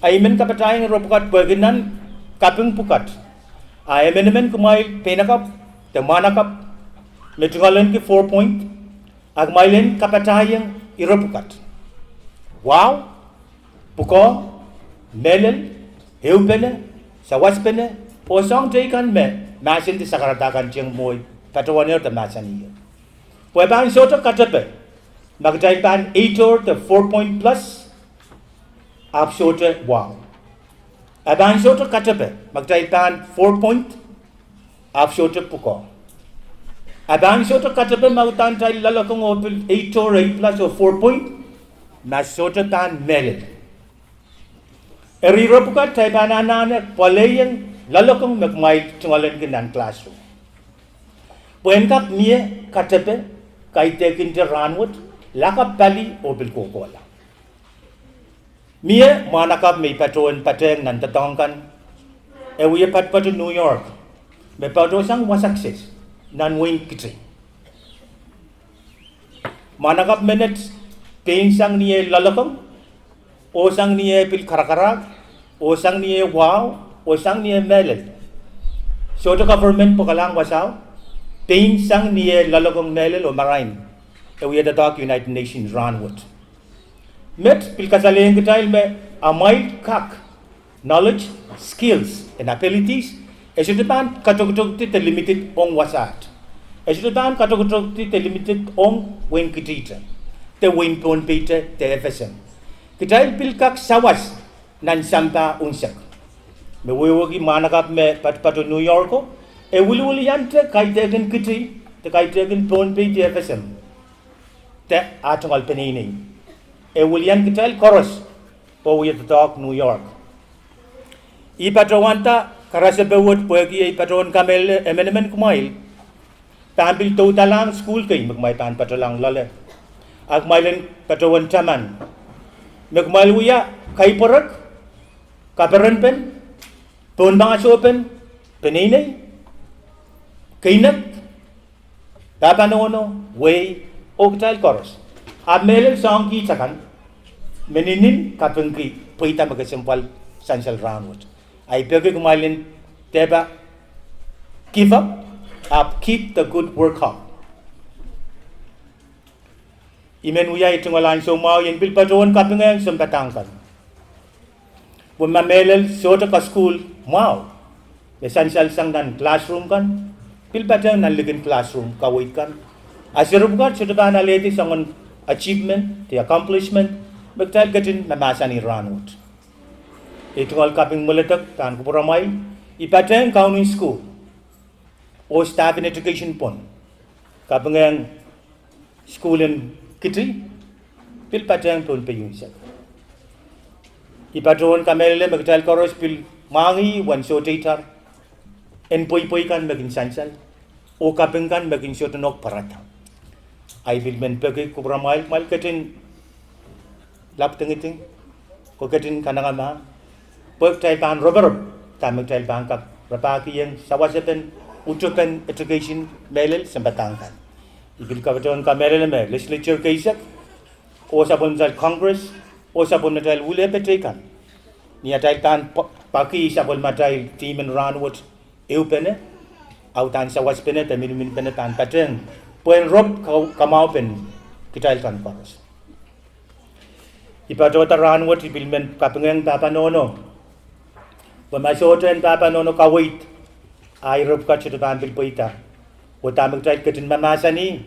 A I men kapatahieng ire pwukat pwehki nan kaping pwukat, a emenemen kumwail peinakapw de mwahnakapw me tungoalenki four point, a kumwail en kapatahieng ire pwukat: wahu, pwukoa, mehlel, ehupene, sawaspene, oh soahng teikan me mahsen de sakarada kan tieng mwohi patohwanehr de mahsanier. Pwe e pahn sohte katepe ma kitail pahn eight or de four point plus, ahpw sohte wahu. E pahn sohte katepe ma kitail pahn four point, ahpw sohte pwukoa. E pahn sohte katepe ma uhdahn kitail loalokong oh pil eight or eight plus oh four point, ma sohte pahn mehlel. Eri ire pwukat kitail pahn anahne pwalehieng loalokong me kumwail tungoalenki nan classroom. Pwe en kak mie katepe, kaidehkinte rahnwet, lakapw pali oh pil kohkohla. Mie mwahnakapw me I patohwan patehng nan doadoahk kan, e wie poatopoat New York, me patohsang wasa kiset nan wehin Kitti. Mwahnakapw menet pein sang ni eh loalokong, oh sang ni eh pil karakarahk, oh sang ni eh wahu, oh sang ni eh mehlel. Sohte government pwukalahng wasao, pein sang ni eh loalokong, mehlel oh marain, e wie doadoahk United Nations rahnwet. Met pil kasalehiong kitail me amwail kak, knowledge, skills and abilities, e sohte pahn katoktokdi de limited ong wasaht. E sohte pahn katoktokdi de limited ong wein Kitihte, de wein Pohnpeite, de FSM. Kitail pil kak sawas nan sampah unsek. Me wehwehki mwahnakapw me patopato New Yorko, e wiliwiliante kaidehkin Kitih, de kaidehkin Pohnpei de FSM, de ah tungoal peneinei. E wilian kitail koaros oh wie doadoahk New York. I patohwanda karasepe wet pwehki ei patohwen kamehlele emenemen kumwail pahn pil doudahlahng sukuhl kei me kumwail pahn patohlahng loale. A kumwail en patohwen taman me kumwail wia kaipwerek, kaperenpen, pohnmahsopen, peneinei, keinek, pahpa nohno, wehi, oh kitail koaros. Ahpw mehlel soahng kiht akan me inenen kapingki pweida me kesempwal sansal rahnwet. I peki kumwail en dehpa give up, ahpw keep the good work up. I men wia ei tungoal ansou mwahu I en pil patohwen kapingehng sounpadahk kan. Pwe ma mehlel sohte kasukuhl mwahu me sansal sang nan classroom kan, pil patehng nan likin classroom kaweid kan, a sohte pwukat sohte pahn alehdi soangen achievement de accomplishment me kitail ketin mahmahsanih rahnwet. Ei tungoal kaping mweledek pahn kupwuramwail, I patehng kaunen sukuhl oh staff en education pwon kapingehng sukuhl en Kitih, pil patehng Pohnpei unsek. I patohwen kamehlele me kitail koaros pil mwahngih uwen sohte itar en pweipwei kan me kin sansal oh kaping kan me kin sohte nohk pwarada. A I pil men peki kupwuramwail, kumwail ketin lapwdingiding, oh ketin kanengamah, pwe kitail pahn roporop dahme kitail pahn kak rapahkihong sawasepen, utupen education mehlel sounpadahk kan. I pil kapatohwen kamehlele me legislature keisek, oh sapwellimatail Congress, oh sapwellimatail wulehpe teikan, ni atail pahn pa-, paki sapwellimatail timen rahnwet ehupene, a udahn sawaspene de miniminpene pahn patehng pwehn rop ka-, kamwahupen kitail kan koaros. I patohda rahnwet I pil men kapingehng pahpa nohno, pwe ma sohte en pahpa nohno kaweid, a ire pwukat sohte pahn pil pweida. Oh dahme kitail ketin mahmahsanih,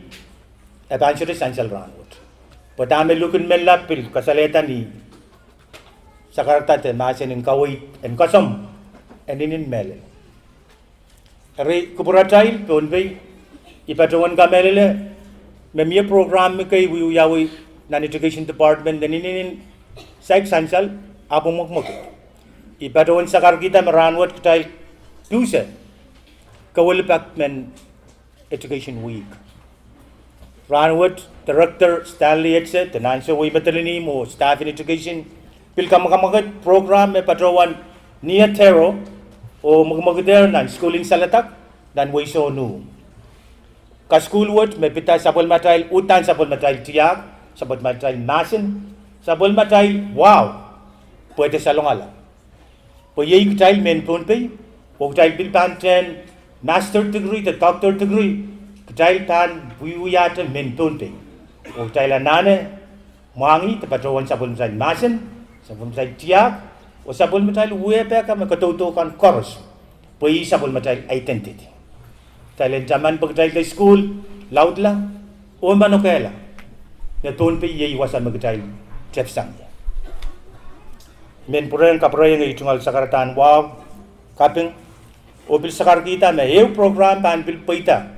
e pahn sohte sansal rahnwet. Pwe dahme luhk en menlau pil kasalehda ni sakarada de mahsen en kaweid en koasoamw, e inenen mehlel. Eri kupwuratail Pohnpei, I patohwen kamehlele me mie program me kei wiewiawi nan education department de inenen saik sansal, ahpw mwekmwekid. I patohwen sakarkihda me rahnwet kitail pwuhse kawelipak men Education Week. Rahnwet Director Stanley Edse de nan ansou wei, medelinihmw oh staff en education pil kamwakamwakid program me patohwan nihetero oh mwekimwekidehr nan sukuhl en saledek nan wehi Sohnu. Kasukuhl wet me pid sapwellimatail, uhdahn sapwellimatail tiahk, sapwellimatail mahsen, sapwellimatail wahu, pwehde salongala. Pwe iei kitail mehn Pohnpei, oh kitail pil pahn tehn master degree de doctor degree, kitail pahn wiewiahte mehn Pohnpei. Oh kitail anahne mwahngih de patohwan sapwellimatail mahsen, sapwellimatail tiahk, oh sapwellimatail wiepe kan me kadaudoh kan koaros. Pwe ih sapwellimatail identity. Kitail en taman pwe kitail de sukuhl laudla oh manokehla me Pohnpei iei wasa me kitail tepsang ie. I men pwurehng kapwurehiong ei tungoal sakaradahn wahu, kaping, oh pil sakarkihda me ehu program pahn pil pweida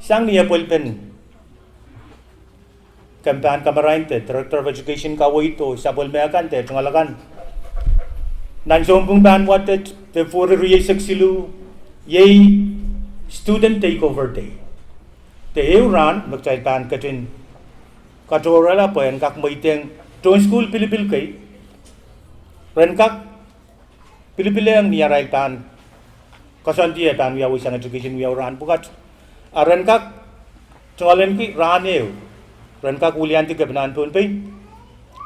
sang ni epwelpen kempahn kamarain de Director of Education kaweid oh sapwellime kan de tungoal akan. Nan sounpwong pahn wadek February rieisek siluh, iei Student Takeover Day. De ehu rahn me kitail pahn ketin katohrehla pwe en kak mweidehng tohn sukuhl pilipil kei, ren kak pilipilehng ni arail pahn koasoandi eh pahn wiawi sang education wiawi rahn pwukat. A ren kak tungoalenki rahn ehu, ren kak wiliandi kepinahn Pohnpei,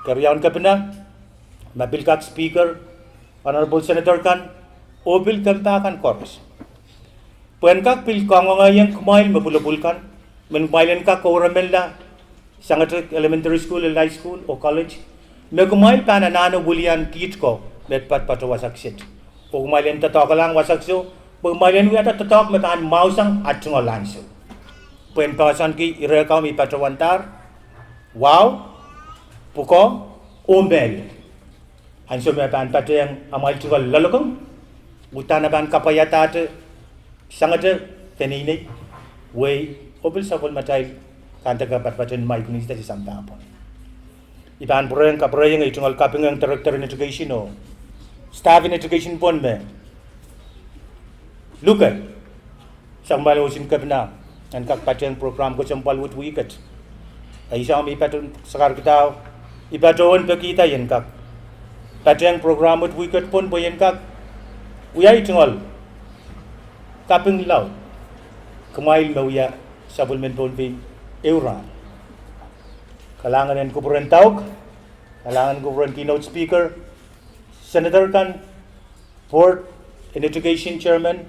keriaun kepina, ma pil kak speaker, honorable senator kan, oh pil kempah kan koaros. Pwe en kak pil kangoangehiong kumwail me pwulopwul kan, men kumwail en kak kouremenla sangete elementary school, high school oh college, Me kumwail pahn anahne wilian kiht ko me patopato wasa kiset. Oh kumwail en doadoahk lahng wasa kiset, pwe kumwail en wiahda doadoahk me pahn mwahusang ah tungoal ansou. Pwehn poahsoanki ire kau me I patohwandahr, wahu, pwukoa, oh mehlel. Ansou me pahn patehng amwail tungoal loalokong, uhdahn e pahn kapwaiadahte sangete peneinei, wehi, oh pil sapwellimatail kan de kapatpaten mwail kunista sang pahpwa. I pahn pwurehng kapwurehiong ei tungoal kapingehng Director in Education oh staff in Education pwon me luke sang mwail osin kepina en kak patehng program kesempwal wet wihket. Ei sang me I patohwan sakarkihda, I patohwan pekihda I en kak patehng program wet wihket pwon pwe I en kak wia ei tungoal kaping laud kumwail me wia sapwellimen Pohnpei ehu rahn. Kalahngan en kupwuren dauk, kalahngan en kupwuren keynote speaker, senator kan, board in education chairman,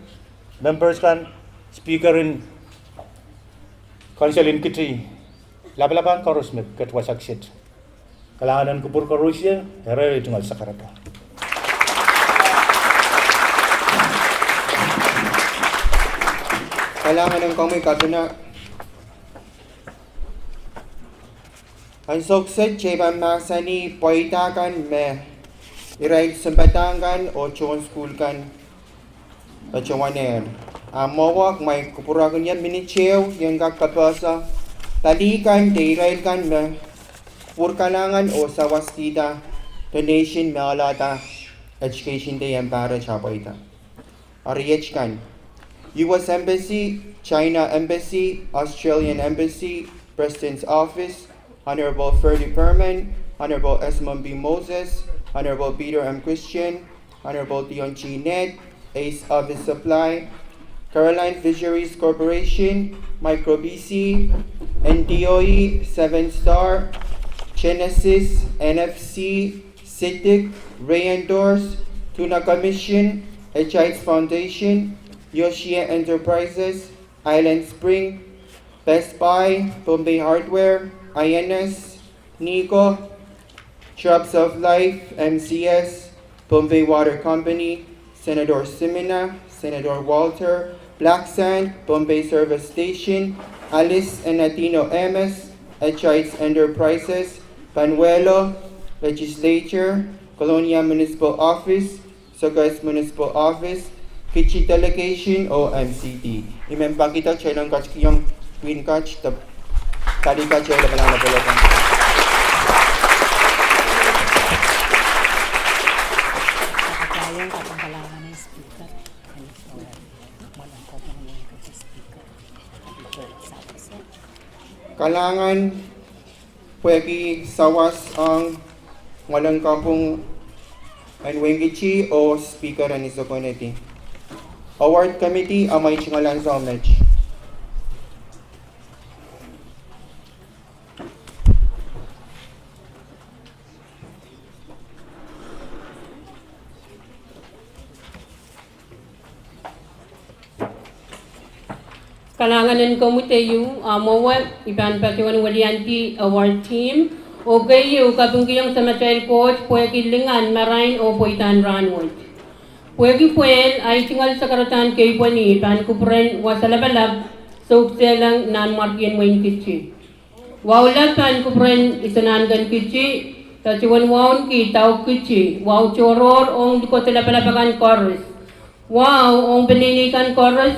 members kan, speaker in council in Kiti, lapalap kan koaros me ket wasa kiset. Kalahngan en kupwur koarosie, eri ei tungoal sakarada. Kalahngan en komwi Kapina. Ansou kiset kitail pahn mahsanih pweida kan me irail sounpadahk kan oh tohn sukuhl kan patohwanehr. A mwowe kumwail kupwurki ie minit ehu I en kak kapehse pali kan de irail kan me kupwur kalahngan oh sawaskihda donation me ahlahda Education Day en pahr et ah pweida. Eri iet kan: U S Embassy, China Embassy, Australian Embassy, President's Office, Honorable Ferdy Perman, Honorable Esmond B. Moses, Honorable Peter M. Christian, Honorable Dion G. Ned, Ace Office Supply, Caroline Fisheries Corporation, MicroBC, N D O E, Seven Star, Genesis, N F C, Sidik, Ray Endors, Tuna Commission, Echites Foundation, Yoshie Enterprises, Island Spring, Best Buy, Pohnpei Hardware, I N S, Nico, Drops of Life, M C S, Pohnpei Water Company, Senator Simina, Senator Walter, Black Sand, Pohnpei Service Station, Alice and Latino M S, Echites Enterprises, Panuelo, Legislature, Kolonia Municipal Office, Sokos Municipal Office, Kichi Delegation oh M C D. I men pahkihda kitail en ketikihong pwihn kat de pali kat de palahngan pwelopon. Kalahngan pwehki sawas ong Mwalen Kapwung en Wein Kitti oh Speaker en Isokoneti. Award Committee, amwail tungoal ansou met. Kalahngan en komwi keieu. A mwowe I pahn patohwan weliandi award team. Oh keieu, kapingkihong Samatail Koht pwehki lingan, marain oh pweidahn rahnwet. Pwehki pwehl, ahi tungoal sakaradahn keipweni pahn kupwuren Wasa Lapalap, Soukisehlong, Nanmwarkien Wein Kitti. Wahu lap pahn kupwuren Isonahnken Kitti, patohwan wauneki Dauk Kitti, wahu tohrohr ong likou lapalap akan koaros, wahu ong peneinei kan koaros,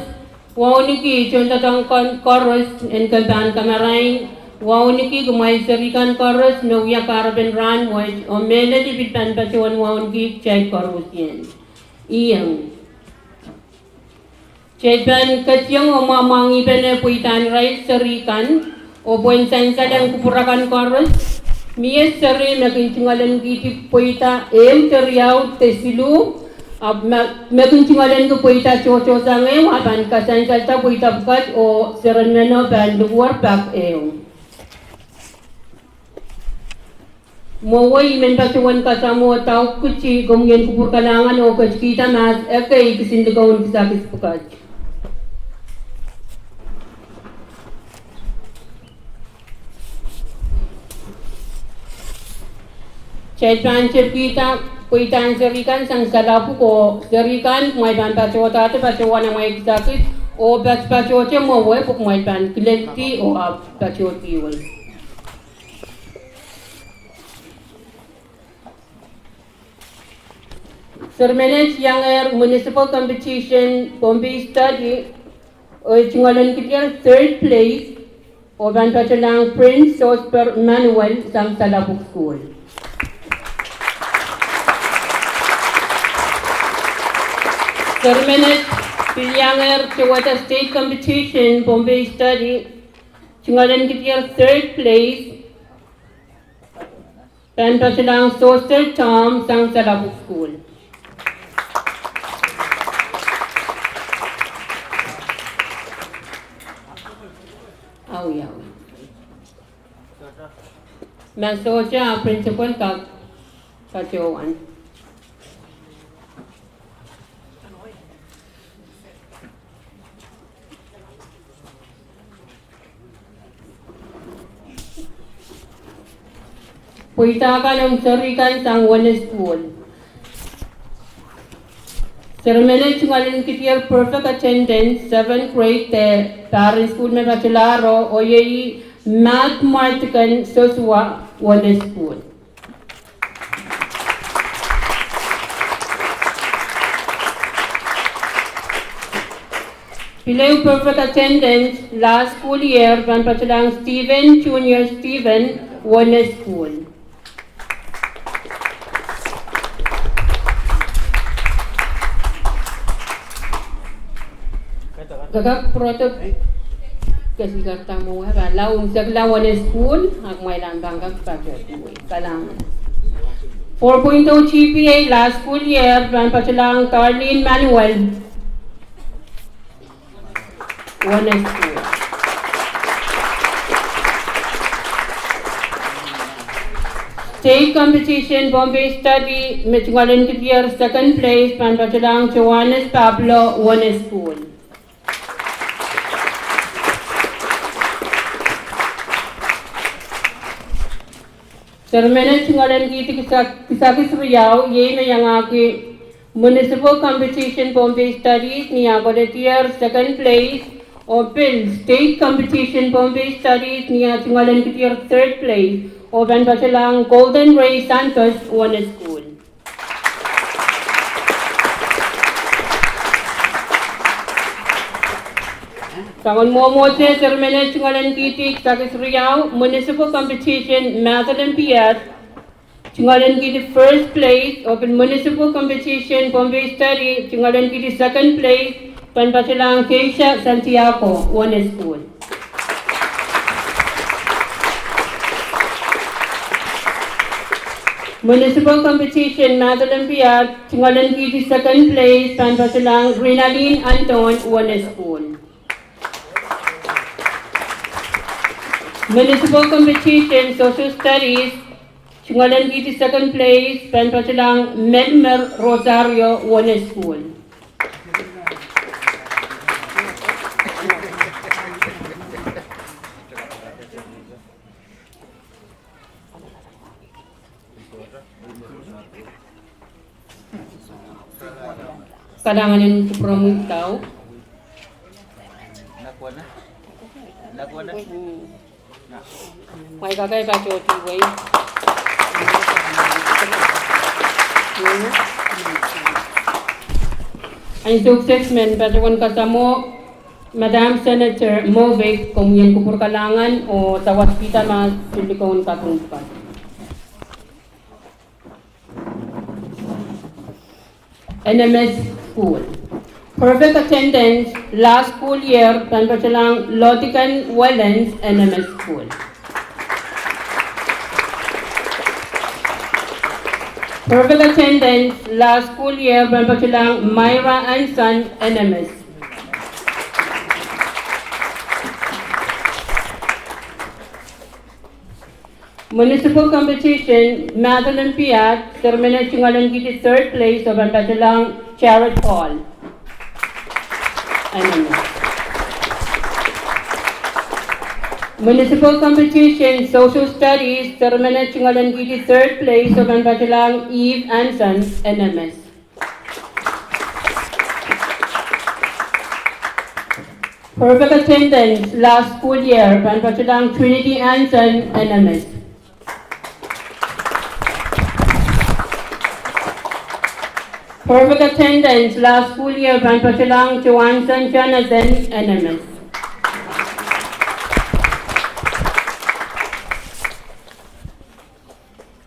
wauneki tohndoadoahk kan koaros en kempe en kamarain, wauneki kumwail seri kan koaros me wia kahrepen rahnwet, oh mehlel I pil pahn patohwan wauneki kitail koaros ien. Iang kitail pahn ketiong oh mwamwangih pene pweidahn irail seri kan, oh pwehn sansal ong kupwur akan koaros. Mie seri me kin tungoal en kihdi pweida ehu de riau de siluh, ahpw me, me kin tungoal en kihdi pweida tohtohsang ehu, a pahn kasansalda pweida pwukat oh seren meno pahn lukuwer pak ehu. Mwowe I men patohwan kasamwo Dauk Kitti, komwi en kupwur kalahngan oh ketikihda mahs ekei kisin likoun kisakis pwukat. Kitail pahn tepkihda pweidahn seri kan sang salapwuko, seri kan kumwail pahn patohdahte patohwan amwail kisakis, oh patopatohte mwowe pwe kumwail pahn kileldi oh ahpw patohdiwei. Seri menet iangehr Municipal Competition Pohnpei Study, oh tungoalenkidier third place, oh pahn patohlahng Prince Sosper Manuel sang Salapwuk School. Seri menet pil iangehr towehda State Competition Pohnpei Study, tungoalenkidier third place, pahn patohlahng Soster Tom sang Salapwuk School. Awi, awi. Ma sohte, a principal kak patohwan. Pweida kan ong seri kan sang Wone School. Seri menet tungoalenkidier perfect attendance, seventh grade, de pahr en school me patohlahro, oh iei Matt Martigan Sosua, Wone School. Pil ehu perfect attendance last school year pahn patohlahng Stephen Junior Stephen, Wone School. Ke kak pwurodo, ke sikarda mwowe, pahn lao unsekla Wone School, a kumwail ahpw pahn kak patohdiwei. Kalahngan. Four point oh G P A last school year pahn patohlahng Darlene Manuel, Wone School. State Competition Pohnpei Study, me tungoalenkidier second place pahn patohlahng Johannes Pablo, Wone School. Seri menet tungoalenkihdi kisak-, kisakis riau, iei me iangahki Municipal Competition Pohnpei Studies ni ah koledier second place, oh pil State Competition Pohnpei Studies ni ah tungoalenkidier third place, oh pahn patohlahng Golden Ray Santos, Wone School. Soangen mwomwohdiso, seri menet tungoalenkihdi kisakis riau, Municipal Competition Math Olympiad, tungoalenkihdi first place, oh pil Municipal Competition Pohnpei Study, tungoalenkihdi second place, pahn patohlahng Keisha Santiago, Wone School. Municipal Competition Math Olympiad, tungoalenkihdi second place, pahn patohlahng Rinalin Anton, Wone School. Municipal Competition Social Studies, tungoalenkihdi second place, pahn patohlahng Melmer Rosario, Wone School. Kalahngan en kupwuromwi kau. Mwail kakairkak tohdiwei. Ansou kiset men patohwan kasamwo Madam Senator Movaith, komwi en kupwur kalahngan oh sawaskihda ma pil likouin kaping pwukat. N M S School. Perfect attendance last school year pahn patohlahng Lodikan Wellens, N M S School. Perfect attendance last school year pahn patohlahng Myra Anson, N M S. Municipal Competition Math Olympiad, seri menet tungoalenkihdi third place oh pahn patohlahng Jared Paul, N M S. Municipal Competition, Social Studies, Sermon tungoal en kihdi third place, oh pahn patohlahng Eve Anson, N M S. Perfect attendance last school year, pahn patohlahng Trinity Anson, N M S. Perfect attendance last school year, pahn patohlahng Joanson Jonathan, N M S.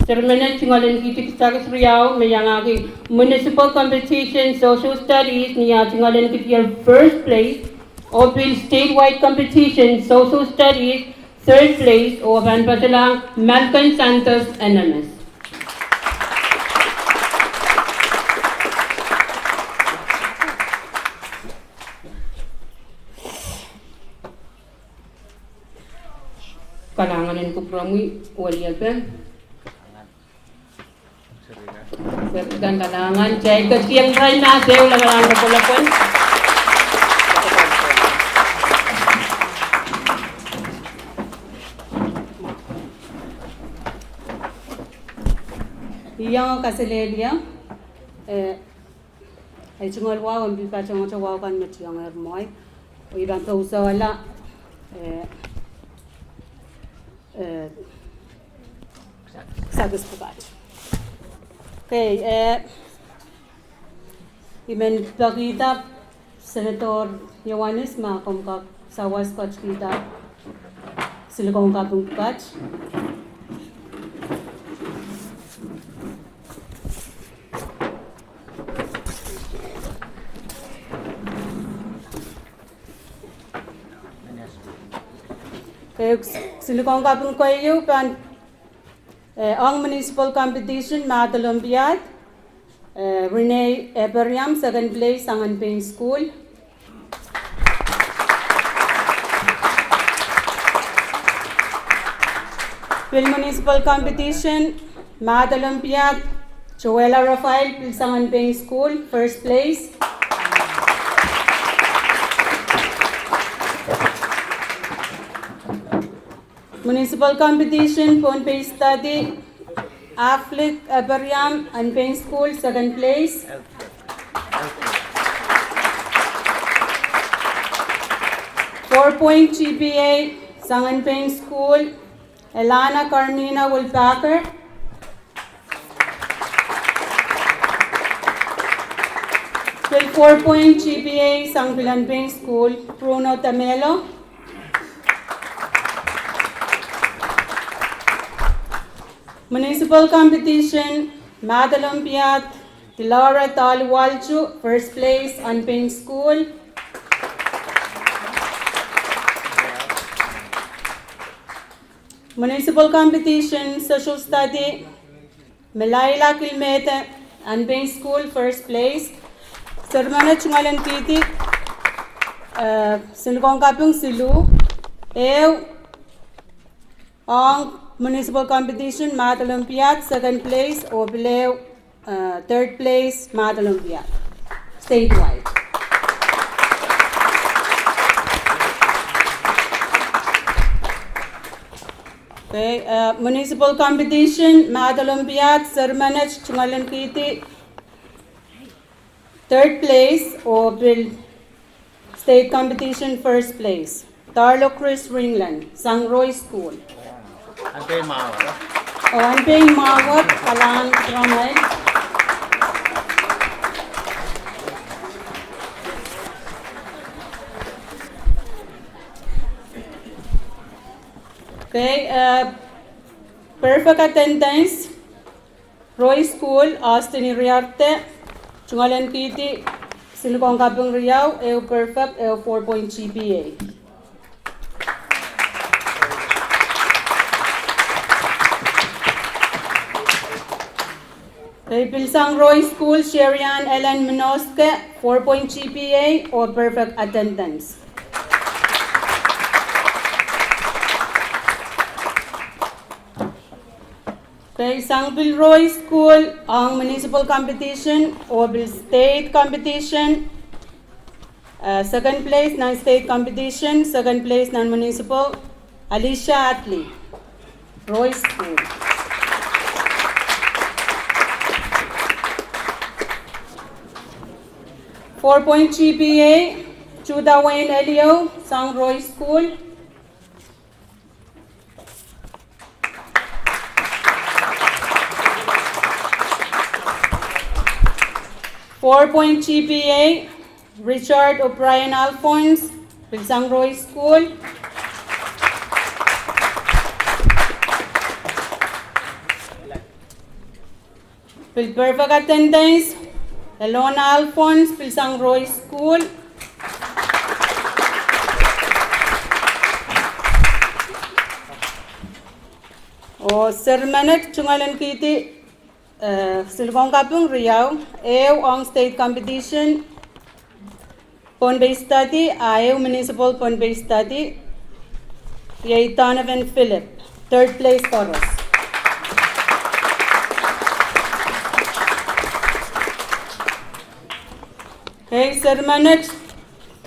Sermon tungoal en kihdi kisakis riau me iangahki Municipal Competition Social Studies, ni ah tungoal en kihdi first place, oh pil statewide competition Social Studies third place, oh pahn patohlahng Malcolm Santos, N M S. Kalahngan en kupwuromwi, weliepe. Serihkan kalahngan, kitail ketikihong irail mahs ehu lamalam lokolokol. I iang kaselehlie, eh, ei tungoal wahu en pil patohwanohte wahu kan me tiong er mwohi. Oh I pahn pwurehla, eh, eh, kisakis pwukat. Okay, eh, I men pekihda Senator Iohannis ma komw kak sawas ketikihda silikong kaping pwukat. Eh, silikong kaping keieu pahn, eh, ong municipal competition, Math Olympiad, eh, Renee Eberiam, second place, Sangan Peng School. Pil municipal competition, Math Olympiad, Joella Raphael, pil Sangan Peng School, first place. Municipal competition, Pohnpei study, Aflik Eberiam, Anpeng School, second place. Four point G P A, Sangan Peng School, Elana Carmina Wilpacker. Pil four point G P A, Sanpil Anpeng School, Bruno Tamelo. Municipal competition, Math Olympiad, Dilara Taluwalju, first place, Anpeng School. Municipal competition, social study, Melaila Kilmete, Anpeng School, first place. Sermon tungoal en kihdi, eh, silikong kaping siluh, ehu ong municipal competition, Math Olympiad, second place, oh pil ehu, eh, third place, Math Olympiad, statewide. Okay, eh, municipal competition, Math Olympiad, Sermon tungoal en kihdi third place, oh pil state competition first place, Darlo Chris Ringland, Sangroi School. Anpeng Mawar. Oh, Anpeng Mawar, kalahngan ramail. Okay, eh, perfect attendance. Roy School, Austin Iriarte, tungoal en kihdi silikong kaping riau, ehu perfect, ehu four point G P A. Pil sang Roy School, Sherian Ellen Minoske, four point G P A oh perfect attendance. Pil sang pil Roy School ong municipal competition oh pil state competition. Uh, second place nan state competition, second place nan municipal. Alicia Atli, Roy School. Four point G P A, Judah Wayne Elio, sang Roy School. Four point G P A, Richard O'Brien Alphonse, pil sang Roy School. Pil perfect attendance, Elona Alphonse, pil sang Roy School. Oh, seri menet tungoal en kihdi, eh, siluh ong kaping riau, ehu ong state competition, Pohnpei Study, a ehu municipal Pohnpei Study, iei Donovan Philip, third place koaros. Okay, seri menet,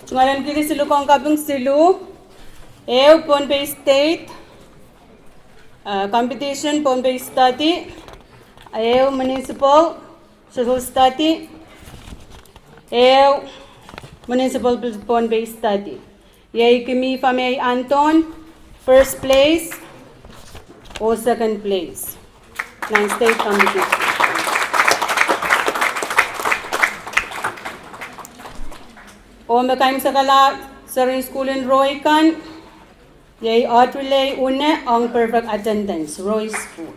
tungoal en kihdi siluh ong kaping siluh, ehu Pohnpei State, uh, competition Pohnpei Study, ehu municipal Social Study, ehu municipal Pohnpei Study. Iei Kimi Famei Anton, first place oh second place nan state competition. Oh me kaimwisekala seri en school en Roy kan, iei Audrey Lay Une ong perfect attendance, Roy School.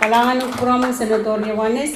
Kalahngan en kupwuromwi Senator Iohannes.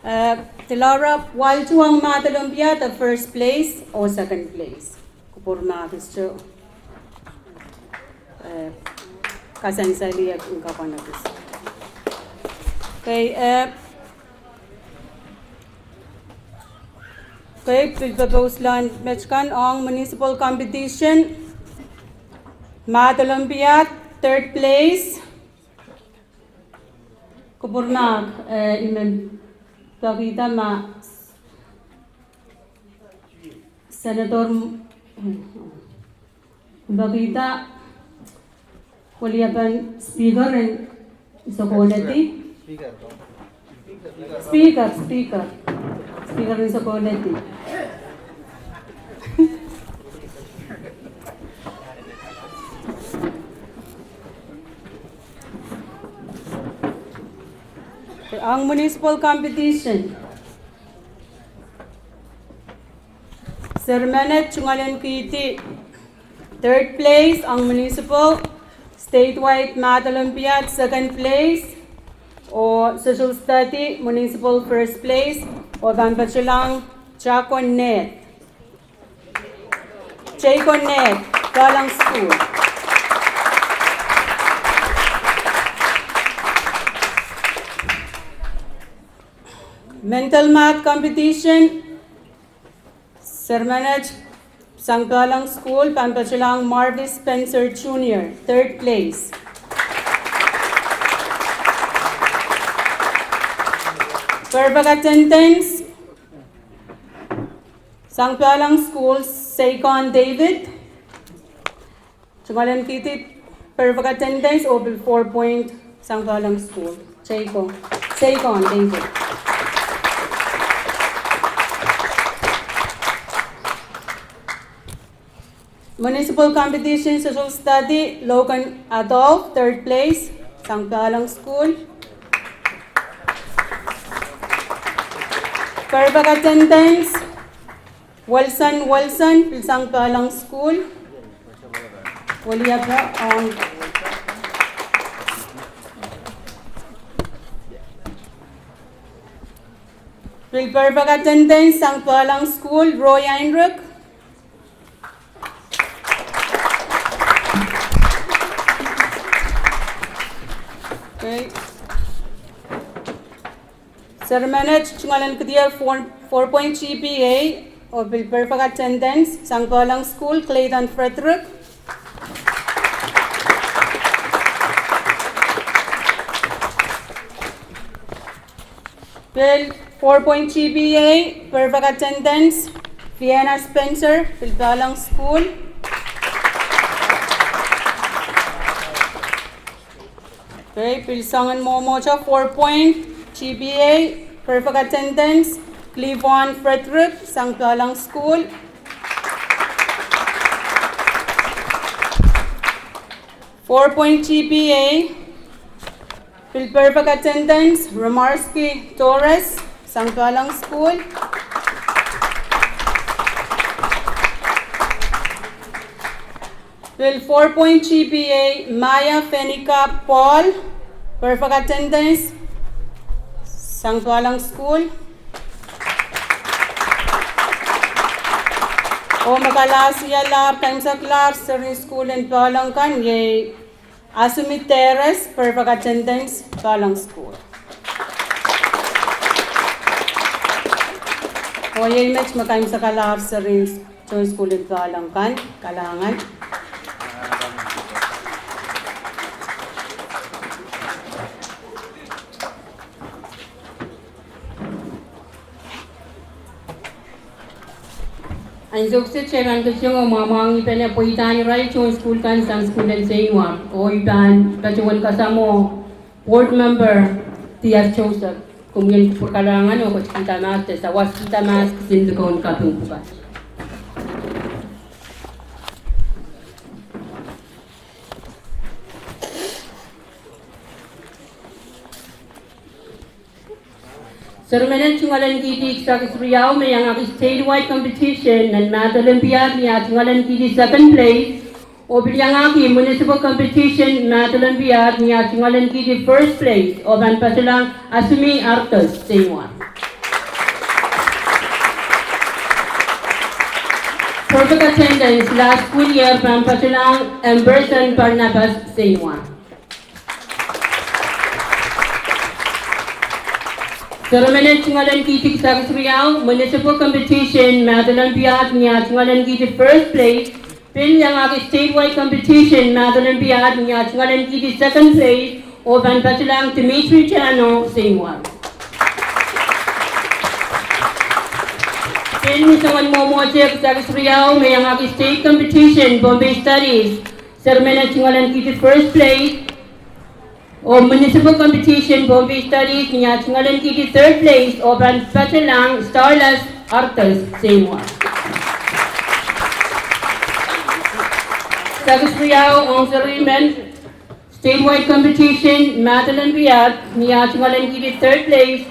Eh, Delora Waltu ong Madolenpiad, first place oh second place. Kupwur mahk, so, eh, kasansali en kapwan ekis. Okay, eh, okay, pil pepouslahn met kan ong municipal competition, Madolenpiad, third place. Kupwur mahk, eh, I men pekihda ma Senator M-, pekihda weliepen Speaker en Sokownedi. Speaker, Speaker. Speaker en Sokownedi. Ong municipal competition. Seri menet tungoal en kihdi third place ong municipal, statewide Madolenpiad second place, oh social study municipal first place, oh pahn patohlong Jaconet. Jaconet, Pahlang School. Mental math competition, seri menet sang Pahlang School, pahn patohlong Marvis Spencer Junior, third place. Perfect attendance, sang Pahlang School, Seikon David. Tungoal en kihdi perfect attendance oh pil four point sang Pahlang School. Seikon, Seikon David. Municipal competition social study, Logan Adolf, third place, sang Pahlang School. Perfect attendance, Wilson Wilson, pil sang Pehleng School. Weliapa ong. Pil perfect attendance sang Pehleng School, Roy Heinrich. Okay. Seri menet tungoal en kihdier four, four point G P A, oh pil perfect attendance sang Pehleng School, Clayton Frederick. Pil four point G P A, perfect attendance, Vienna Spencer, pil Pehleng School. Okay, pil soangen mwomwohdiso, four point G P A, perfect attendance, Cleavon Frederick, sang Pehleng School. Four point G P A, pil perfect attendance, Romarski Torres, sang Pehleng School. Pil four point G P A, Maya Fenika Paul, perfect attendance, sang Pehleng School. Oh me kalahsialahr, kaimwisekalahr seri en school en Pehleng kan, iei Asumi Teres, perfect attendance, Pehleng School. Oh iei met me kaimwisekalahr seri en tohn school en Pehleng kan, kalahngan. Ansou kiset kitail pahn ketiong oh mwamwahngih pene pweidahn irail tohn school kan sang school en Seinwar. Oh I pahn patohwan kasamwo board member Dias Joseph. Komwi en kupwur kalahngan oh ketikihda mahs, de sawaskihda mahs, kisin likou en kaping pwukat. Seri menet tungoal en kihdi kisakis riau me iangahki statewide competition nan Math Olympiad ni ah tungoal en kihdi second place, oh pil iangahki municipal competition Math Olympiad ni ah tungoal en kihdi first place, oh pahn patohlahng Asumi Arthur Seinwar. Perfect attendance last school year pahn patohlahng Amberson Barnabas Seinwar. Seri menet tungoal en kihdi kisakis riau, municipal competition Math Olympiad ni ah tungoal en kihdi first place, pil iangahki statewide competition Math Olympiad ni ah tungoal en kihdi second place, oh pahn patohlahng Dimitri Tano Seinwar. Pil ni soangen mwomwohdiso kisakis riau me iangahki state competition Pohnpei Studies, seri menet tungoal en kihdi first place, oh municipal competition Pohnpei Studies ni ah tungoal en kihdi third place, oh pahn patohlahng Starlas Arthur Seinwar. Kisakis riau ong seri men, statewide competition Math Olympiad ni ah tungoal en kihdi third place,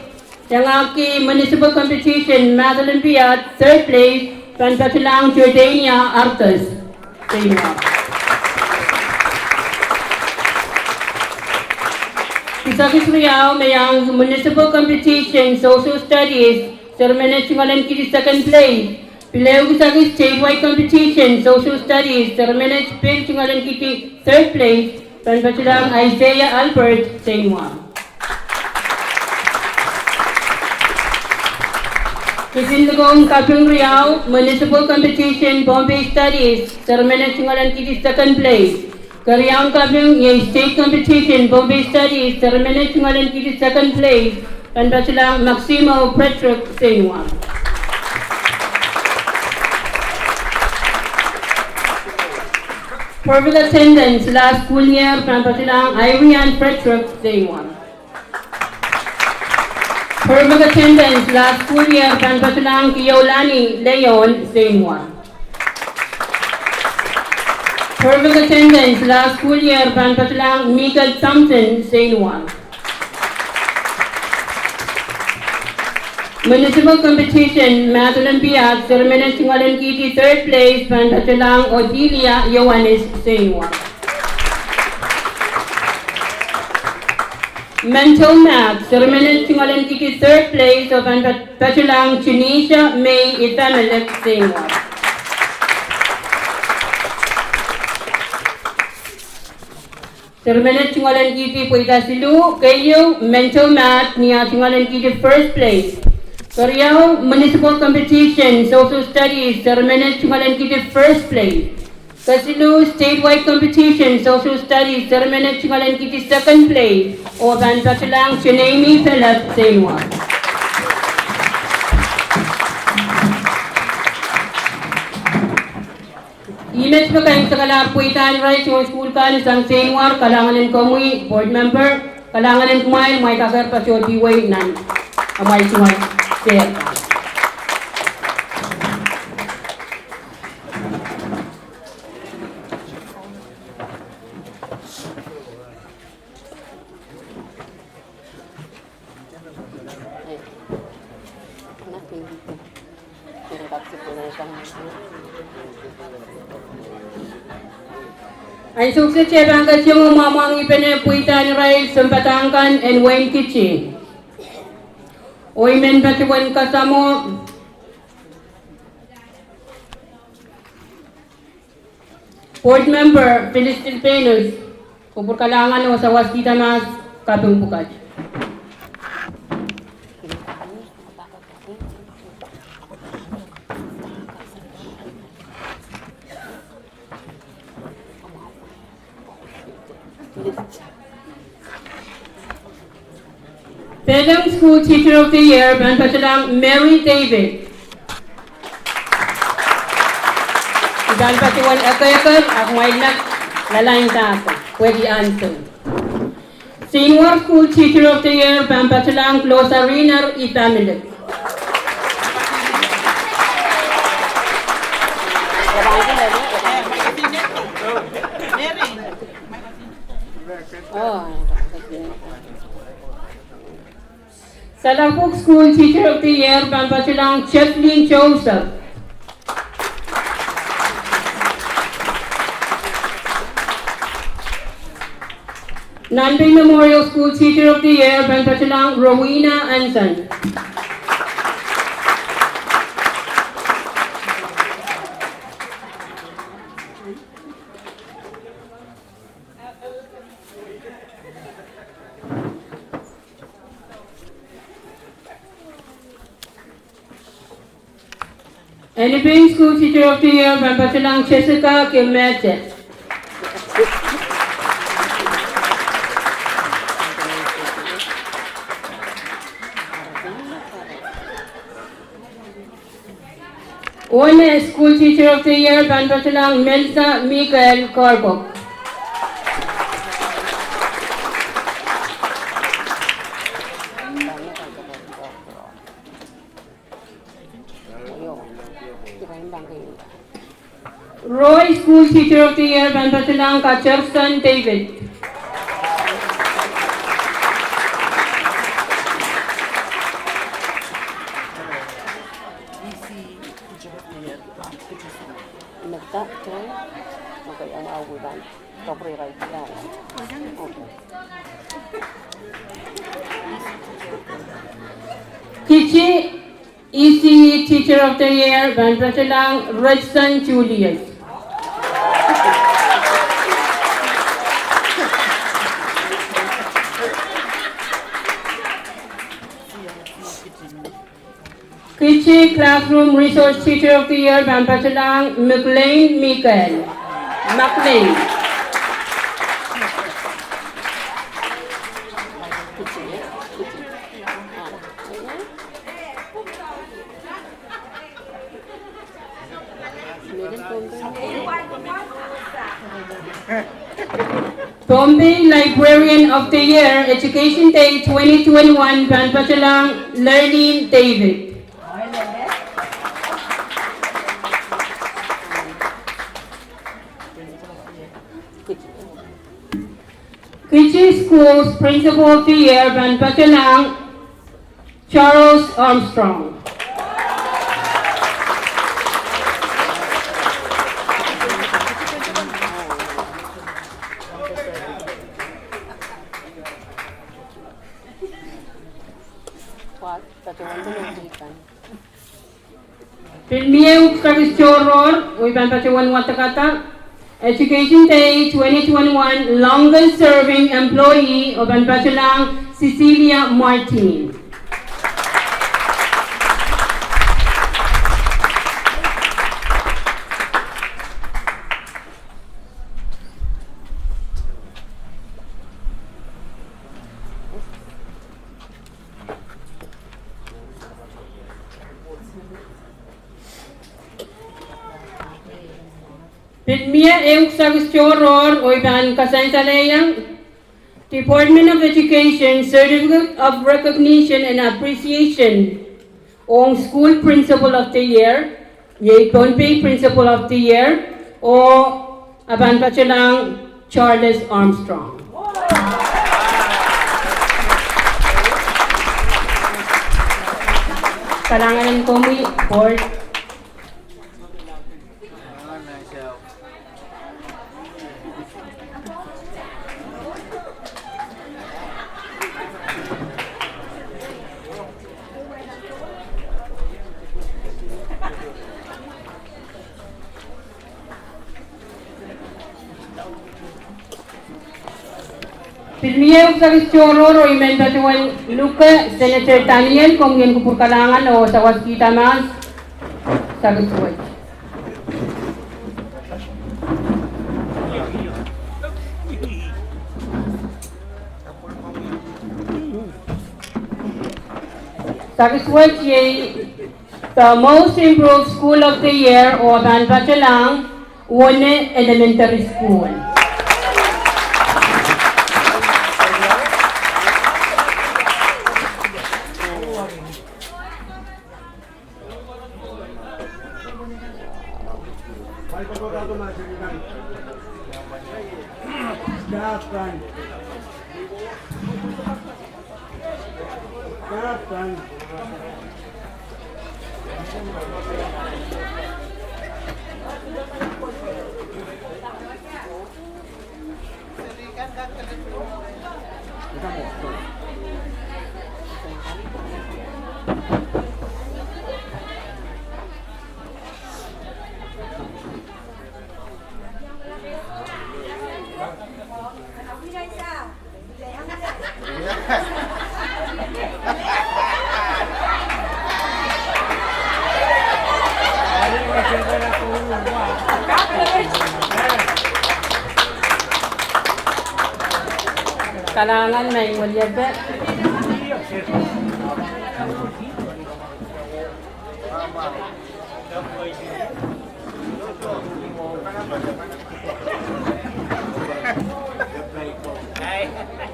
iangahki municipal competition Math Olympiad third place, pahn patohlahng Jordania Arthur Seinwar. Kisakis riau me iangahki municipal competition Social Studies, seri menet tungoal en kihdi second place. Pil ehu kisakis statewide competition Social Studies, seri menet pil tungoal en kihdi third place, pahn patohlahng Isaiah Albert Seinwar. Kisin likou en kaping riau, municipal competition Pohnpei Studies, seri menet tungoal en kihdi second place. Keriaun kaping iei state competition Pohnpei Studies, seri menet tungoal en kihdi second place, pahn patohlahng Maximo Frederick Seinwar. Perfect attendance last school year pahn patohlahng Irian Frederick Seinwar. Perfect attendance last school year pahn patohlahng Kiolani Leon Seinwar. Perfect attendance last school year pahn patohlahng Michael Thompson Seinwar. Municipal Competition, Math Olympiad, seri menet tungoalenkihdi third place pahn patohlahng Odelia Johannes Seinwar. Mental Math, seri menet tungoalenkihdi third place oh pahn pat-, patohlahng Tunisia May Ithamelek Seinwar. Seri menet tungoalenkihdi pweida siluh, keieu, Mental Math, ni ah tungoalenkihdi first place. Keriau, Municipal Competition, Social Studies, seri menet tungoalenkihdi first place. Kesiluh, Statewide Competition, Social Studies, seri menet tungoalenkihdi second place, oh pahn patohlahng Tuneimi Philip Seinwar. Ihmet me kaimwisekala pweidahn irail tohn sukuhl kan sang Seinwar, kalahngan en komwi, board member, kalahngan en kumwail, mwail kakehr patohdi wei nan amwail suwed sehr. Ansou kiset e pahn ketido mwamwangih pene pweidahn irail sounpadahk kan en wehin Kitti. Oh I men patohwan kasamwo Board Member Phyllis Tilpeinus, kupwur kalahngan oh sawas kihda mahs kaping pwukat. Pelham School Teacher of the Year pahn patohlahng Mary David. I pahn patohwan ekeker, ahpw mwail lap lalainda pwehki ansou. Senior School Teacher of the Year pahn patohlahng Closarina Ithamilek. Salakpwuk School Teacher of the Year pahn patohlahng Jefflin Joseph. Nanpei Memorial School Teacher of the Year pahn patohlahng Rowena Anson. Enipein School Teacher of the Year pahn patohlahng Jessica Kimete. One School Teacher of the Year pahn patohlahng Melissa Mikael Korkok. Roy School Teacher of the Year pahn patohlahng Katerson David. Kitti E C E Teacher of the Year pahn patohlahng Redson Julius. Kitti Classroom Resource Teacher of the Year pahn patohlahng McLean Mikael. McLean. Pohnpei Librarian of the Year, Education Day twenty twenty-one pahn patohlahng Lurleen David. Kitti Schools Principal of the Year pahn patohlahng Charles Armstrong. Pil mie ehu kisakis tohrohr oh I pahn patohwan wadekada Education Day twenty twenty-one longest serving employee, oh pahn patohlahng Cecilia Martin. Pil mie ehu kisakis tohrohr oh I pahn kasansalehiong Department of Education Certificate of Recognition and Appreciation ong School Principal of the Year, iei Pohnpei Principal of the Year, oh e pahn patohlahng Charles Armstrong. Kalahngan en komwi, board. Pil mie ehu kisakis tohrohr oh I men patohwan luke Senator Daniel, komwi en kupwur kalahngan oh sawaskihda mahs kisakis wet. Kisakis wet iei The Most Improved School of the Year, oh e pahn patohlahng Wone Elementary School. Kalahngan, maing weliepe.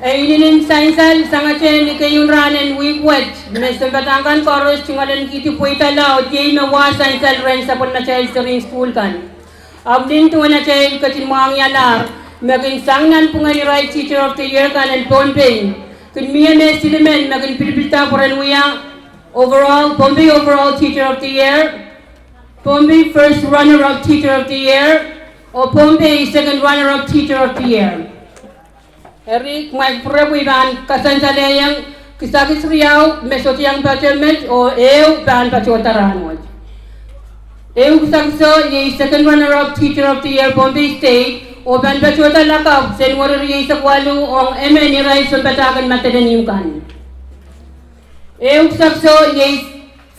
E inenen sansal sangete ni keieun rahn en wihk wet me sounpadahk kan koaros tungoalenki pweida laud, iei me wa sansal rehn sapwellimatail serihn sukuhl kan. Ahpw nin duwen atail ketin mwahngialahr me kin sang nanpwungen irail Teacher of the Year kan en Pohnpei, kin mie me silimen me kin pilipilda pwe ren wia overall, Pohnpei Overall Teacher of the Year, Pohnpei First Runner-Up Teacher of the Year, oh Pohnpei Second Runner-Up Teacher of the Year. Eri, kumwail pwurehng pwe I pahn kasansalehiong kisakis riau me sohte iang patoh met oh ehu pahn patohda rahnwet. Ehu kisakiso iei Second Runner-Up Teacher of the Year, Pohnpei State, oh pahn patohda lakapw Senweri rieisek waluh ong emen irail sounpadahk en Madolenihmw kan. Ehu kisakiso iei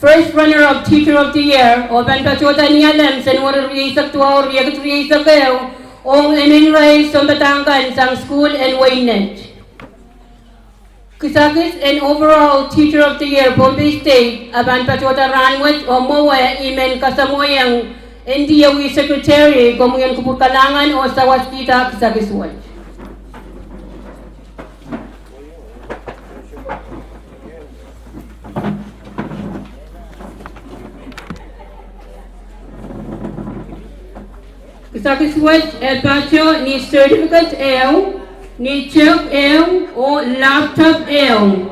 First Runner-Up Teacher of the Year, oh pahn patohda ni alem Senweri rieisek duwau, riekid rieisek ehu, ong emen irail sounpadahk kan sang sukuhl en wehin Net. Kisakis en Overall Teacher of the Year, Pohnpei State, e pahn patohda rahnwet oh mwowe I men kasamwohiong N D O E Secretary, komwi en kupwur kalahngan oh sawaskihda kisakis wet. Kisakis wet e patoh ni certificate ehu, ni tep ehu, oh laptop ehu.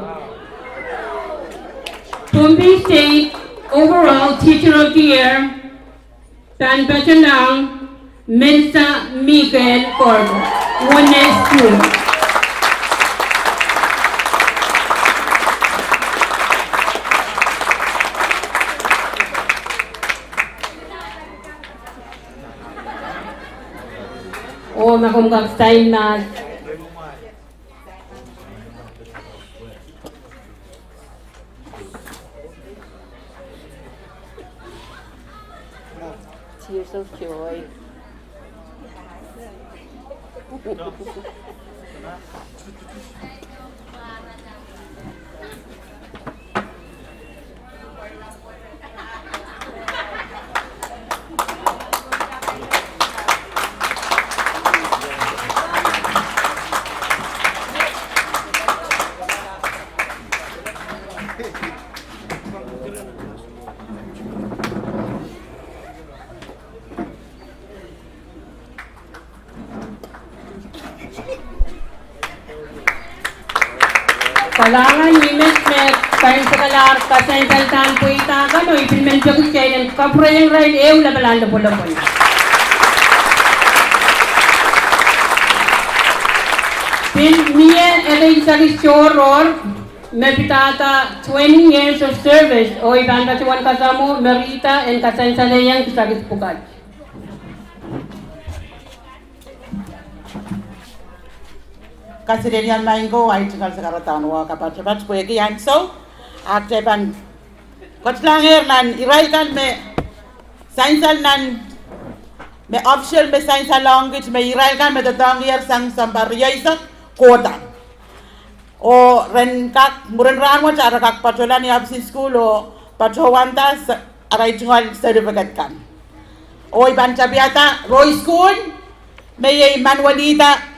Pohnpei State Overall Teacher of the Year pahn patohlong Mensa Mikael Korko, Wonne School. Oh, ma komw kak sign mas. Tears of joy. Kalahngan, I men me kaimwisekala kasansal kan pweida kan, oh I pil men peki kitail en kapwurehiong irail ehu lapalahn lopwolopwol. Pil mie ekei kisakis tohrohr me pidada twenty years of service, oh I pahn patohwan kasamwo me Rita en kasansalehiong kisakis pwukat. Kaselehlie maing ko, ahi tungoal sakaradahn wa kapatapat pwehki ansou, ahpw kitail pahn ketilangehr nan irail kan me sansal nan, me official me sansalohng kit me irail kan me doadoahngkier sang sounpar rieisek kohda. Oh ren kak, mwurin rahnwet, a re kak patohla ni ohpis en sukuhl oh patohwanda arail tungoal certificate kan. Oh I pahn tapiada Roy School, me iei Manuelita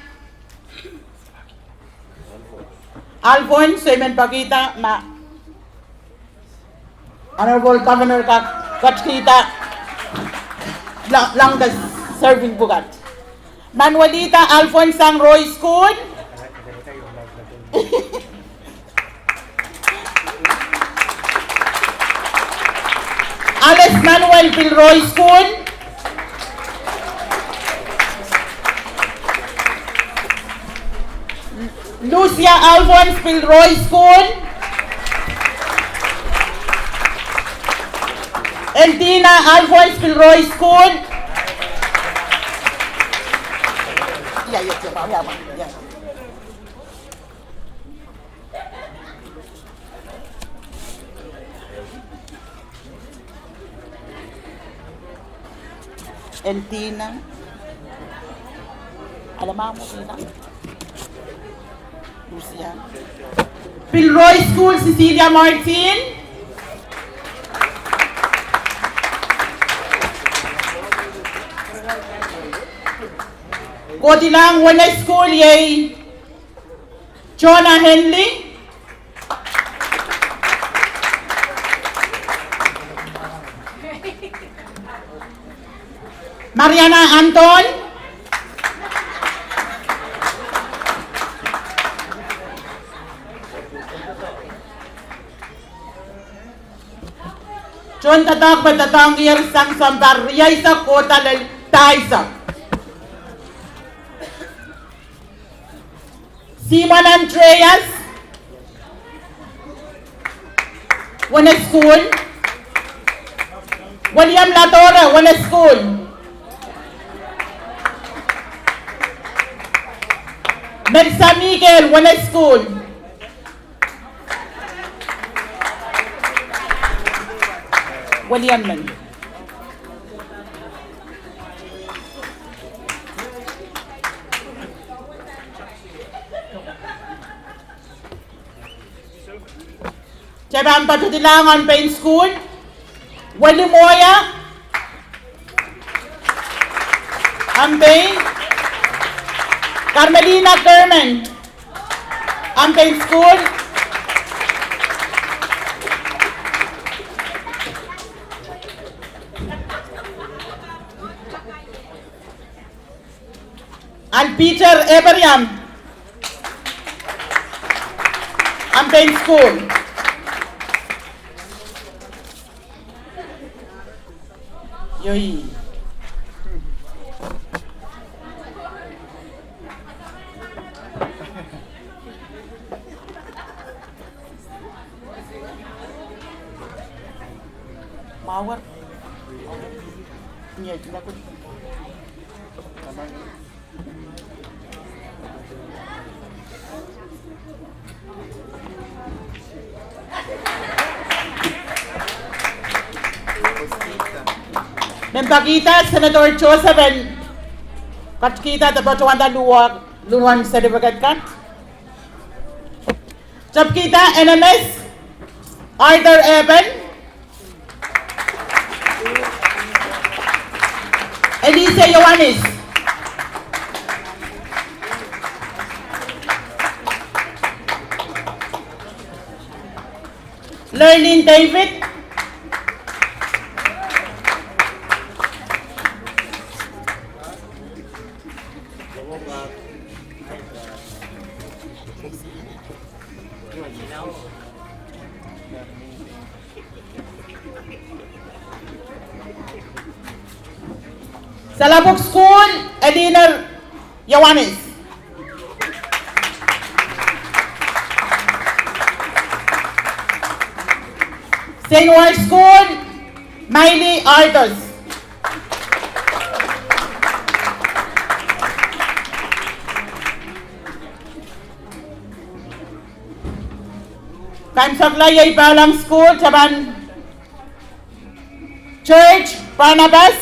Alphonse, I men pekihda ma Honorable Governor kak ketkihda longda serving pwukat. Manuelita Alphonse sang Roy School. Alice Manuel pil Roy School. Lucia Alphonse pil Roy School. Eldina Alphonse pil Roy School. Eldina. Alamamo Eldina. Lucia. Pil Roy School, Cecilia Martin. Kohdilang Wonne School iei Jonah Henley. Mariana Anton. Tohndoadoahk me doadoahngkier sang sounpar rieisek kohda lel pahisek. Simon Andreas, Wonne School. William Ladora, Wonne School. Melissa Miguel, Wonne School. William men. Kitail pahn patohdilang Ampein School. Weli Moya. Ampein. Carmelina Kerman. Ampein School. Al Peter Abraham, Ampein School. Yoi. Mawar. Nyet, lakut. Member kihda Senator Joseph en ketikihda de patohwanda luhwen, luhwen certificate kan. Tepkihda N M S, Arthur Eben, Elise Iohannis, Lurleen David, Salabuk School, Ediner Iohannis. Saint War School, Miley Arthurs. Kaimwisekla iei Palang School, Tapan Church, Barnabas.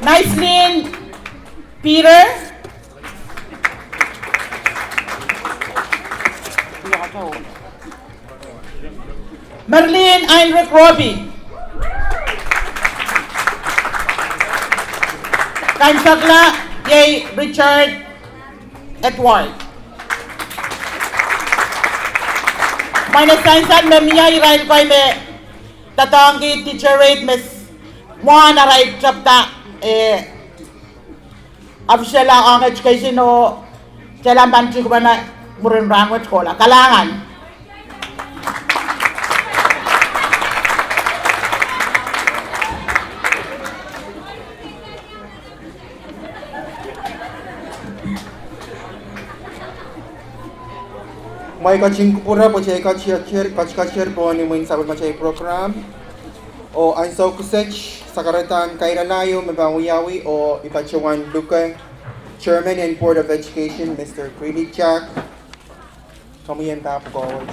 Naislin Peter. Merlin Heinrich Robi. Kaimwisekla iei Richard Edward. Mwain e sansal me mie irail kei me doadoahngki teacher rate me mwohn arail tepda, eh, official ong education o tela pahn tikipene mwurin rahnwet kohla. Kalahngan. Mwein ketin kupwure pwe kitail ketiket, ketiket pohn imwin sapwellimatail program. Oh ansou kiset, sakaradahn kailala ieu me pahn wiawi, oh I patohwan luke Chairman en Board of Education, Mister Greeley Jack. Komwi en pahn pwukoa wet.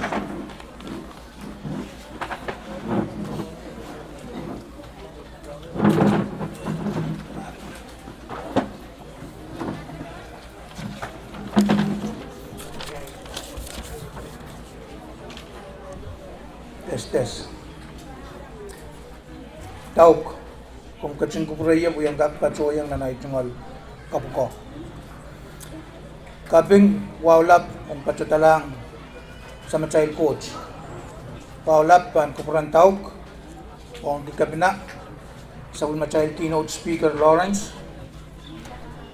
Test, test. Dauk, komw ketin kupwure ie pwe I en kak patohiong nan ei tungoal kapwukoa. Kaping, wahu lap en patohdalahng Samatail Koht. Wahu lap pahn kupwuren dauk ong kikepina, sapwellimatail Keynote Speaker Lawrence,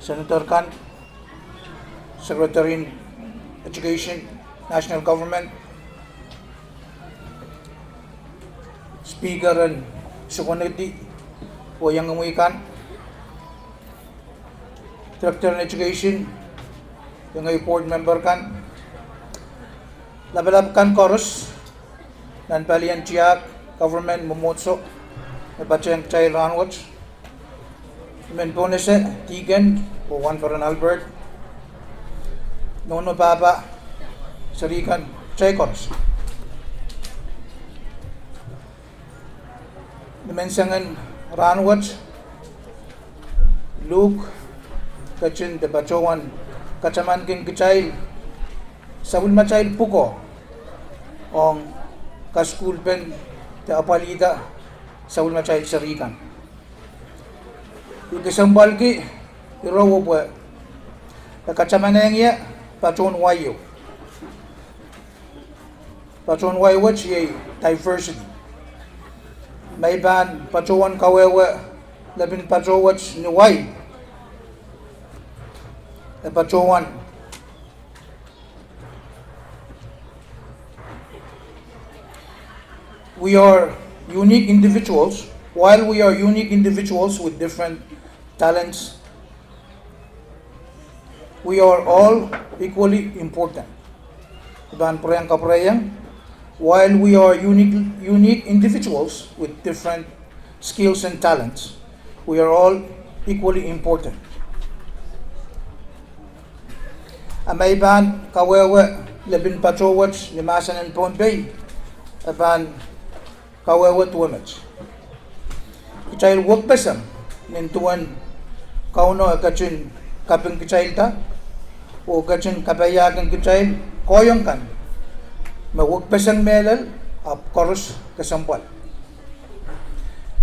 Senator kan, Secretary en Education, National Government, Speaker en Sukonedi oh iengimwi kan, Director en Education, iengei board member kan, lapalap kan koaros nan palien tiahk, government, mwomwohdiso me patehng kitail rahnwet, men pohnese, Deacon oh Wanperen Albert, nohno pahpa, serihkan, kitail koaros. Ni menseng en rahnwet, Luhk ketin de patohwan katamankin kitail sapwellimatail pwukoa ong kasukuhlpen de apwalihda sapwellimatail seri kan. I kesempwalki irowo pwe e katamanehng ie patohwan wai ieu. Patohwan wai wet iei diversity. Ma I pahn patohwan kawehwe lepin patohwan wet ni wai, e patohwan We are unique individuals. While we are unique individuals with different talents, we are all equally important. Pahn pwurehng kapwurehiong, while we are unique, unique individuals with different skills and talents, we are all equally important. A ma I pahn kawehwe lepin patohwan ni mahsen en Pohnpei, e pahn kawehwe duwe met. Kitail wekpeseng nin duwen Kauno e ketin kapingkitailda oh ketin kapaiahkin kitail kohiong kan me wekpeseng mehlel ahpw koaros kesempwal.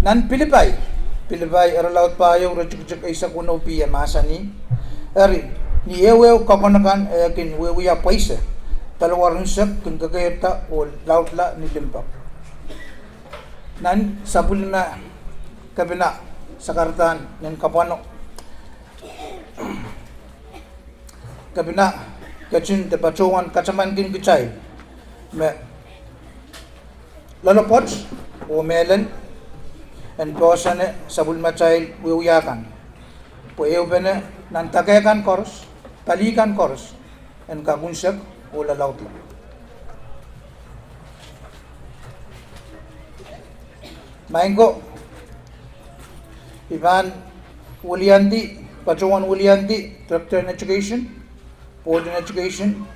Nan Pilipai, Pilipai irelaud pahieu iretikitik eisek weneu B e mahsanih: Eri, ni ehuehu koakon akan eh kin wiewia pweise, paliwar unsek kin kekeirda oh laudla ni limpoak. Nan sapwellime kepina, sakaradahn nin kapwano, kepina ketin de patohwan katamankin kitail me loalopwoat oh mehlel en poahsoane sapwellimatail wiewia kan, pwe ehupene nan dake kan koaros, pali kan koaros, en kak unsek oh lalaudla. Maing ko, I pahn wiliandi, patohwan wiliandi Director in Education, Board in Education,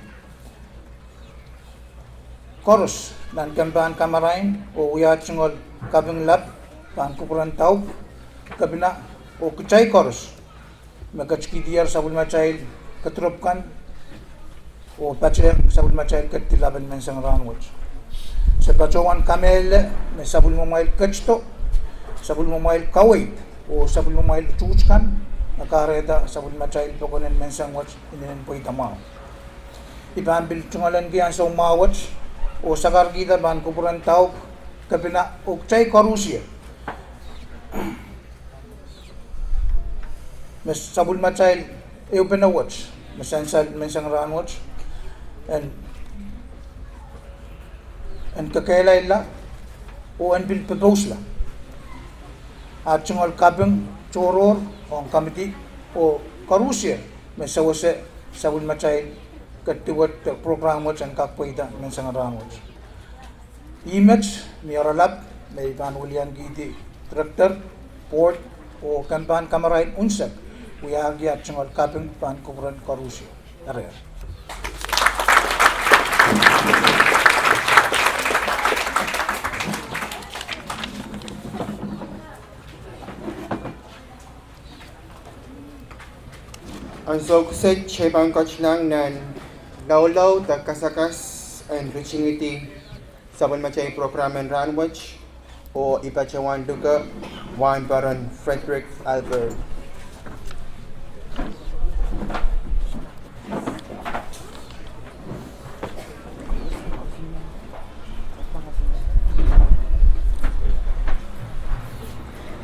koaros nan kempan kamarain oh wia tungoal kaping lap, pahn kupwuren daup, kepina, oh kitail koaros me ketikihdier sapwellimatail kedirepw kan oh patehng sapwellimatail ketidilapen menseng rahnwet. Se patohwan kamehlele me sapwellimamwail ketido, sapwellimamwail kaweid oh sapwellimamwail utuht kan me kahrehda sapwellimatail pokon en menseng wet inenen pweida mwahu. I pahn pil tungoalenki ansou mwahu wet oh sakarkihda pahn kupwuren daup, kepina, oh kitail koarusie me sapwellimatail ehupene wet me sansal menseng rahnwet en, en kekehlailla oh en pil popousla. A tungoal kaping tohrohr ong komiti oh koarusie me sewese sapwellimatail ketido wet, program wet en kak pweida menseng rahnwet. Ih met ni oaralap me I pahn wiliankihdi Director, Board, oh kempan kamarain unsek wiahki ah tungoal kaping pahn kupwuren koarusie. Erehr. Ansou kiset kitail pahn ketilong nan loalou de kasakas en ritingidi sapwellimatail program en rahnwet, oh I patohwan luke Wahnpoaron Frederick Albert.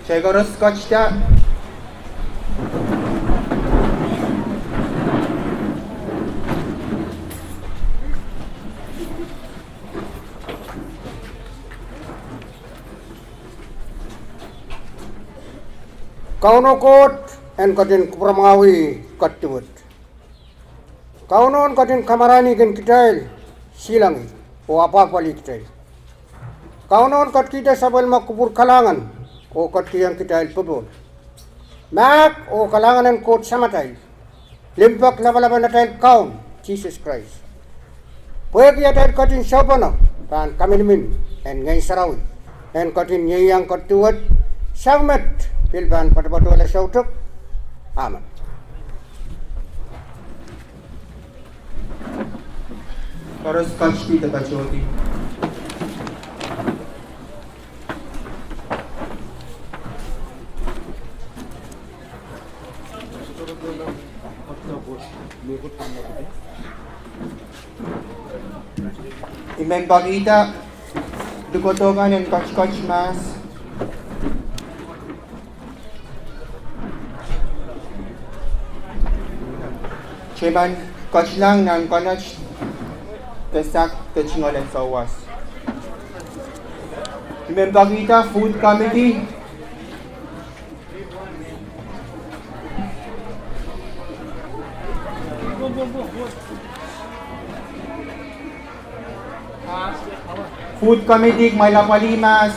Kitail koaros ketida. Kauno Koht en ketin kupwuramwahwih ketido wet. Kauno en ketin kamarainihkin kitail, silangih oh apwahpwalih kitail. Kauno en ketikihda sapwellime kupwur kalahngan oh ketikihong kitail popohl. Mahk oh kalahngan en Koht Samatail, limpoak lapalap en atail Kaun Sises Krais. Pwehki atail ketin sohpene pahn kaminimin en Ngehn Sarawi en ketin ieiang ketido wet, sang met pil pahn poatopoatohla soutuk. Amen. Koaros ketidi de patohdi. I men pekihda likodo kan en ketiket mahs. Kitail pahn ketilong nan konehng de sak de tungoal en souwas. Member kihda Food Committee. Food Committee, kumwail apwalih mahs.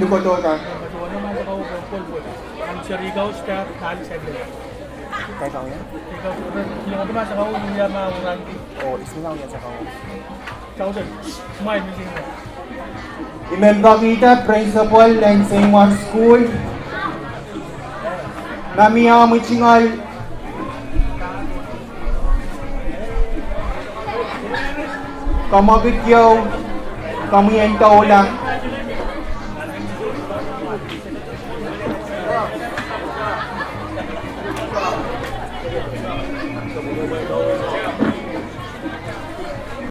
Lukodohda. I member kihda principal en Seinwar School. Ma mie omw itingoal, kamwekid ieu, komwi en doula.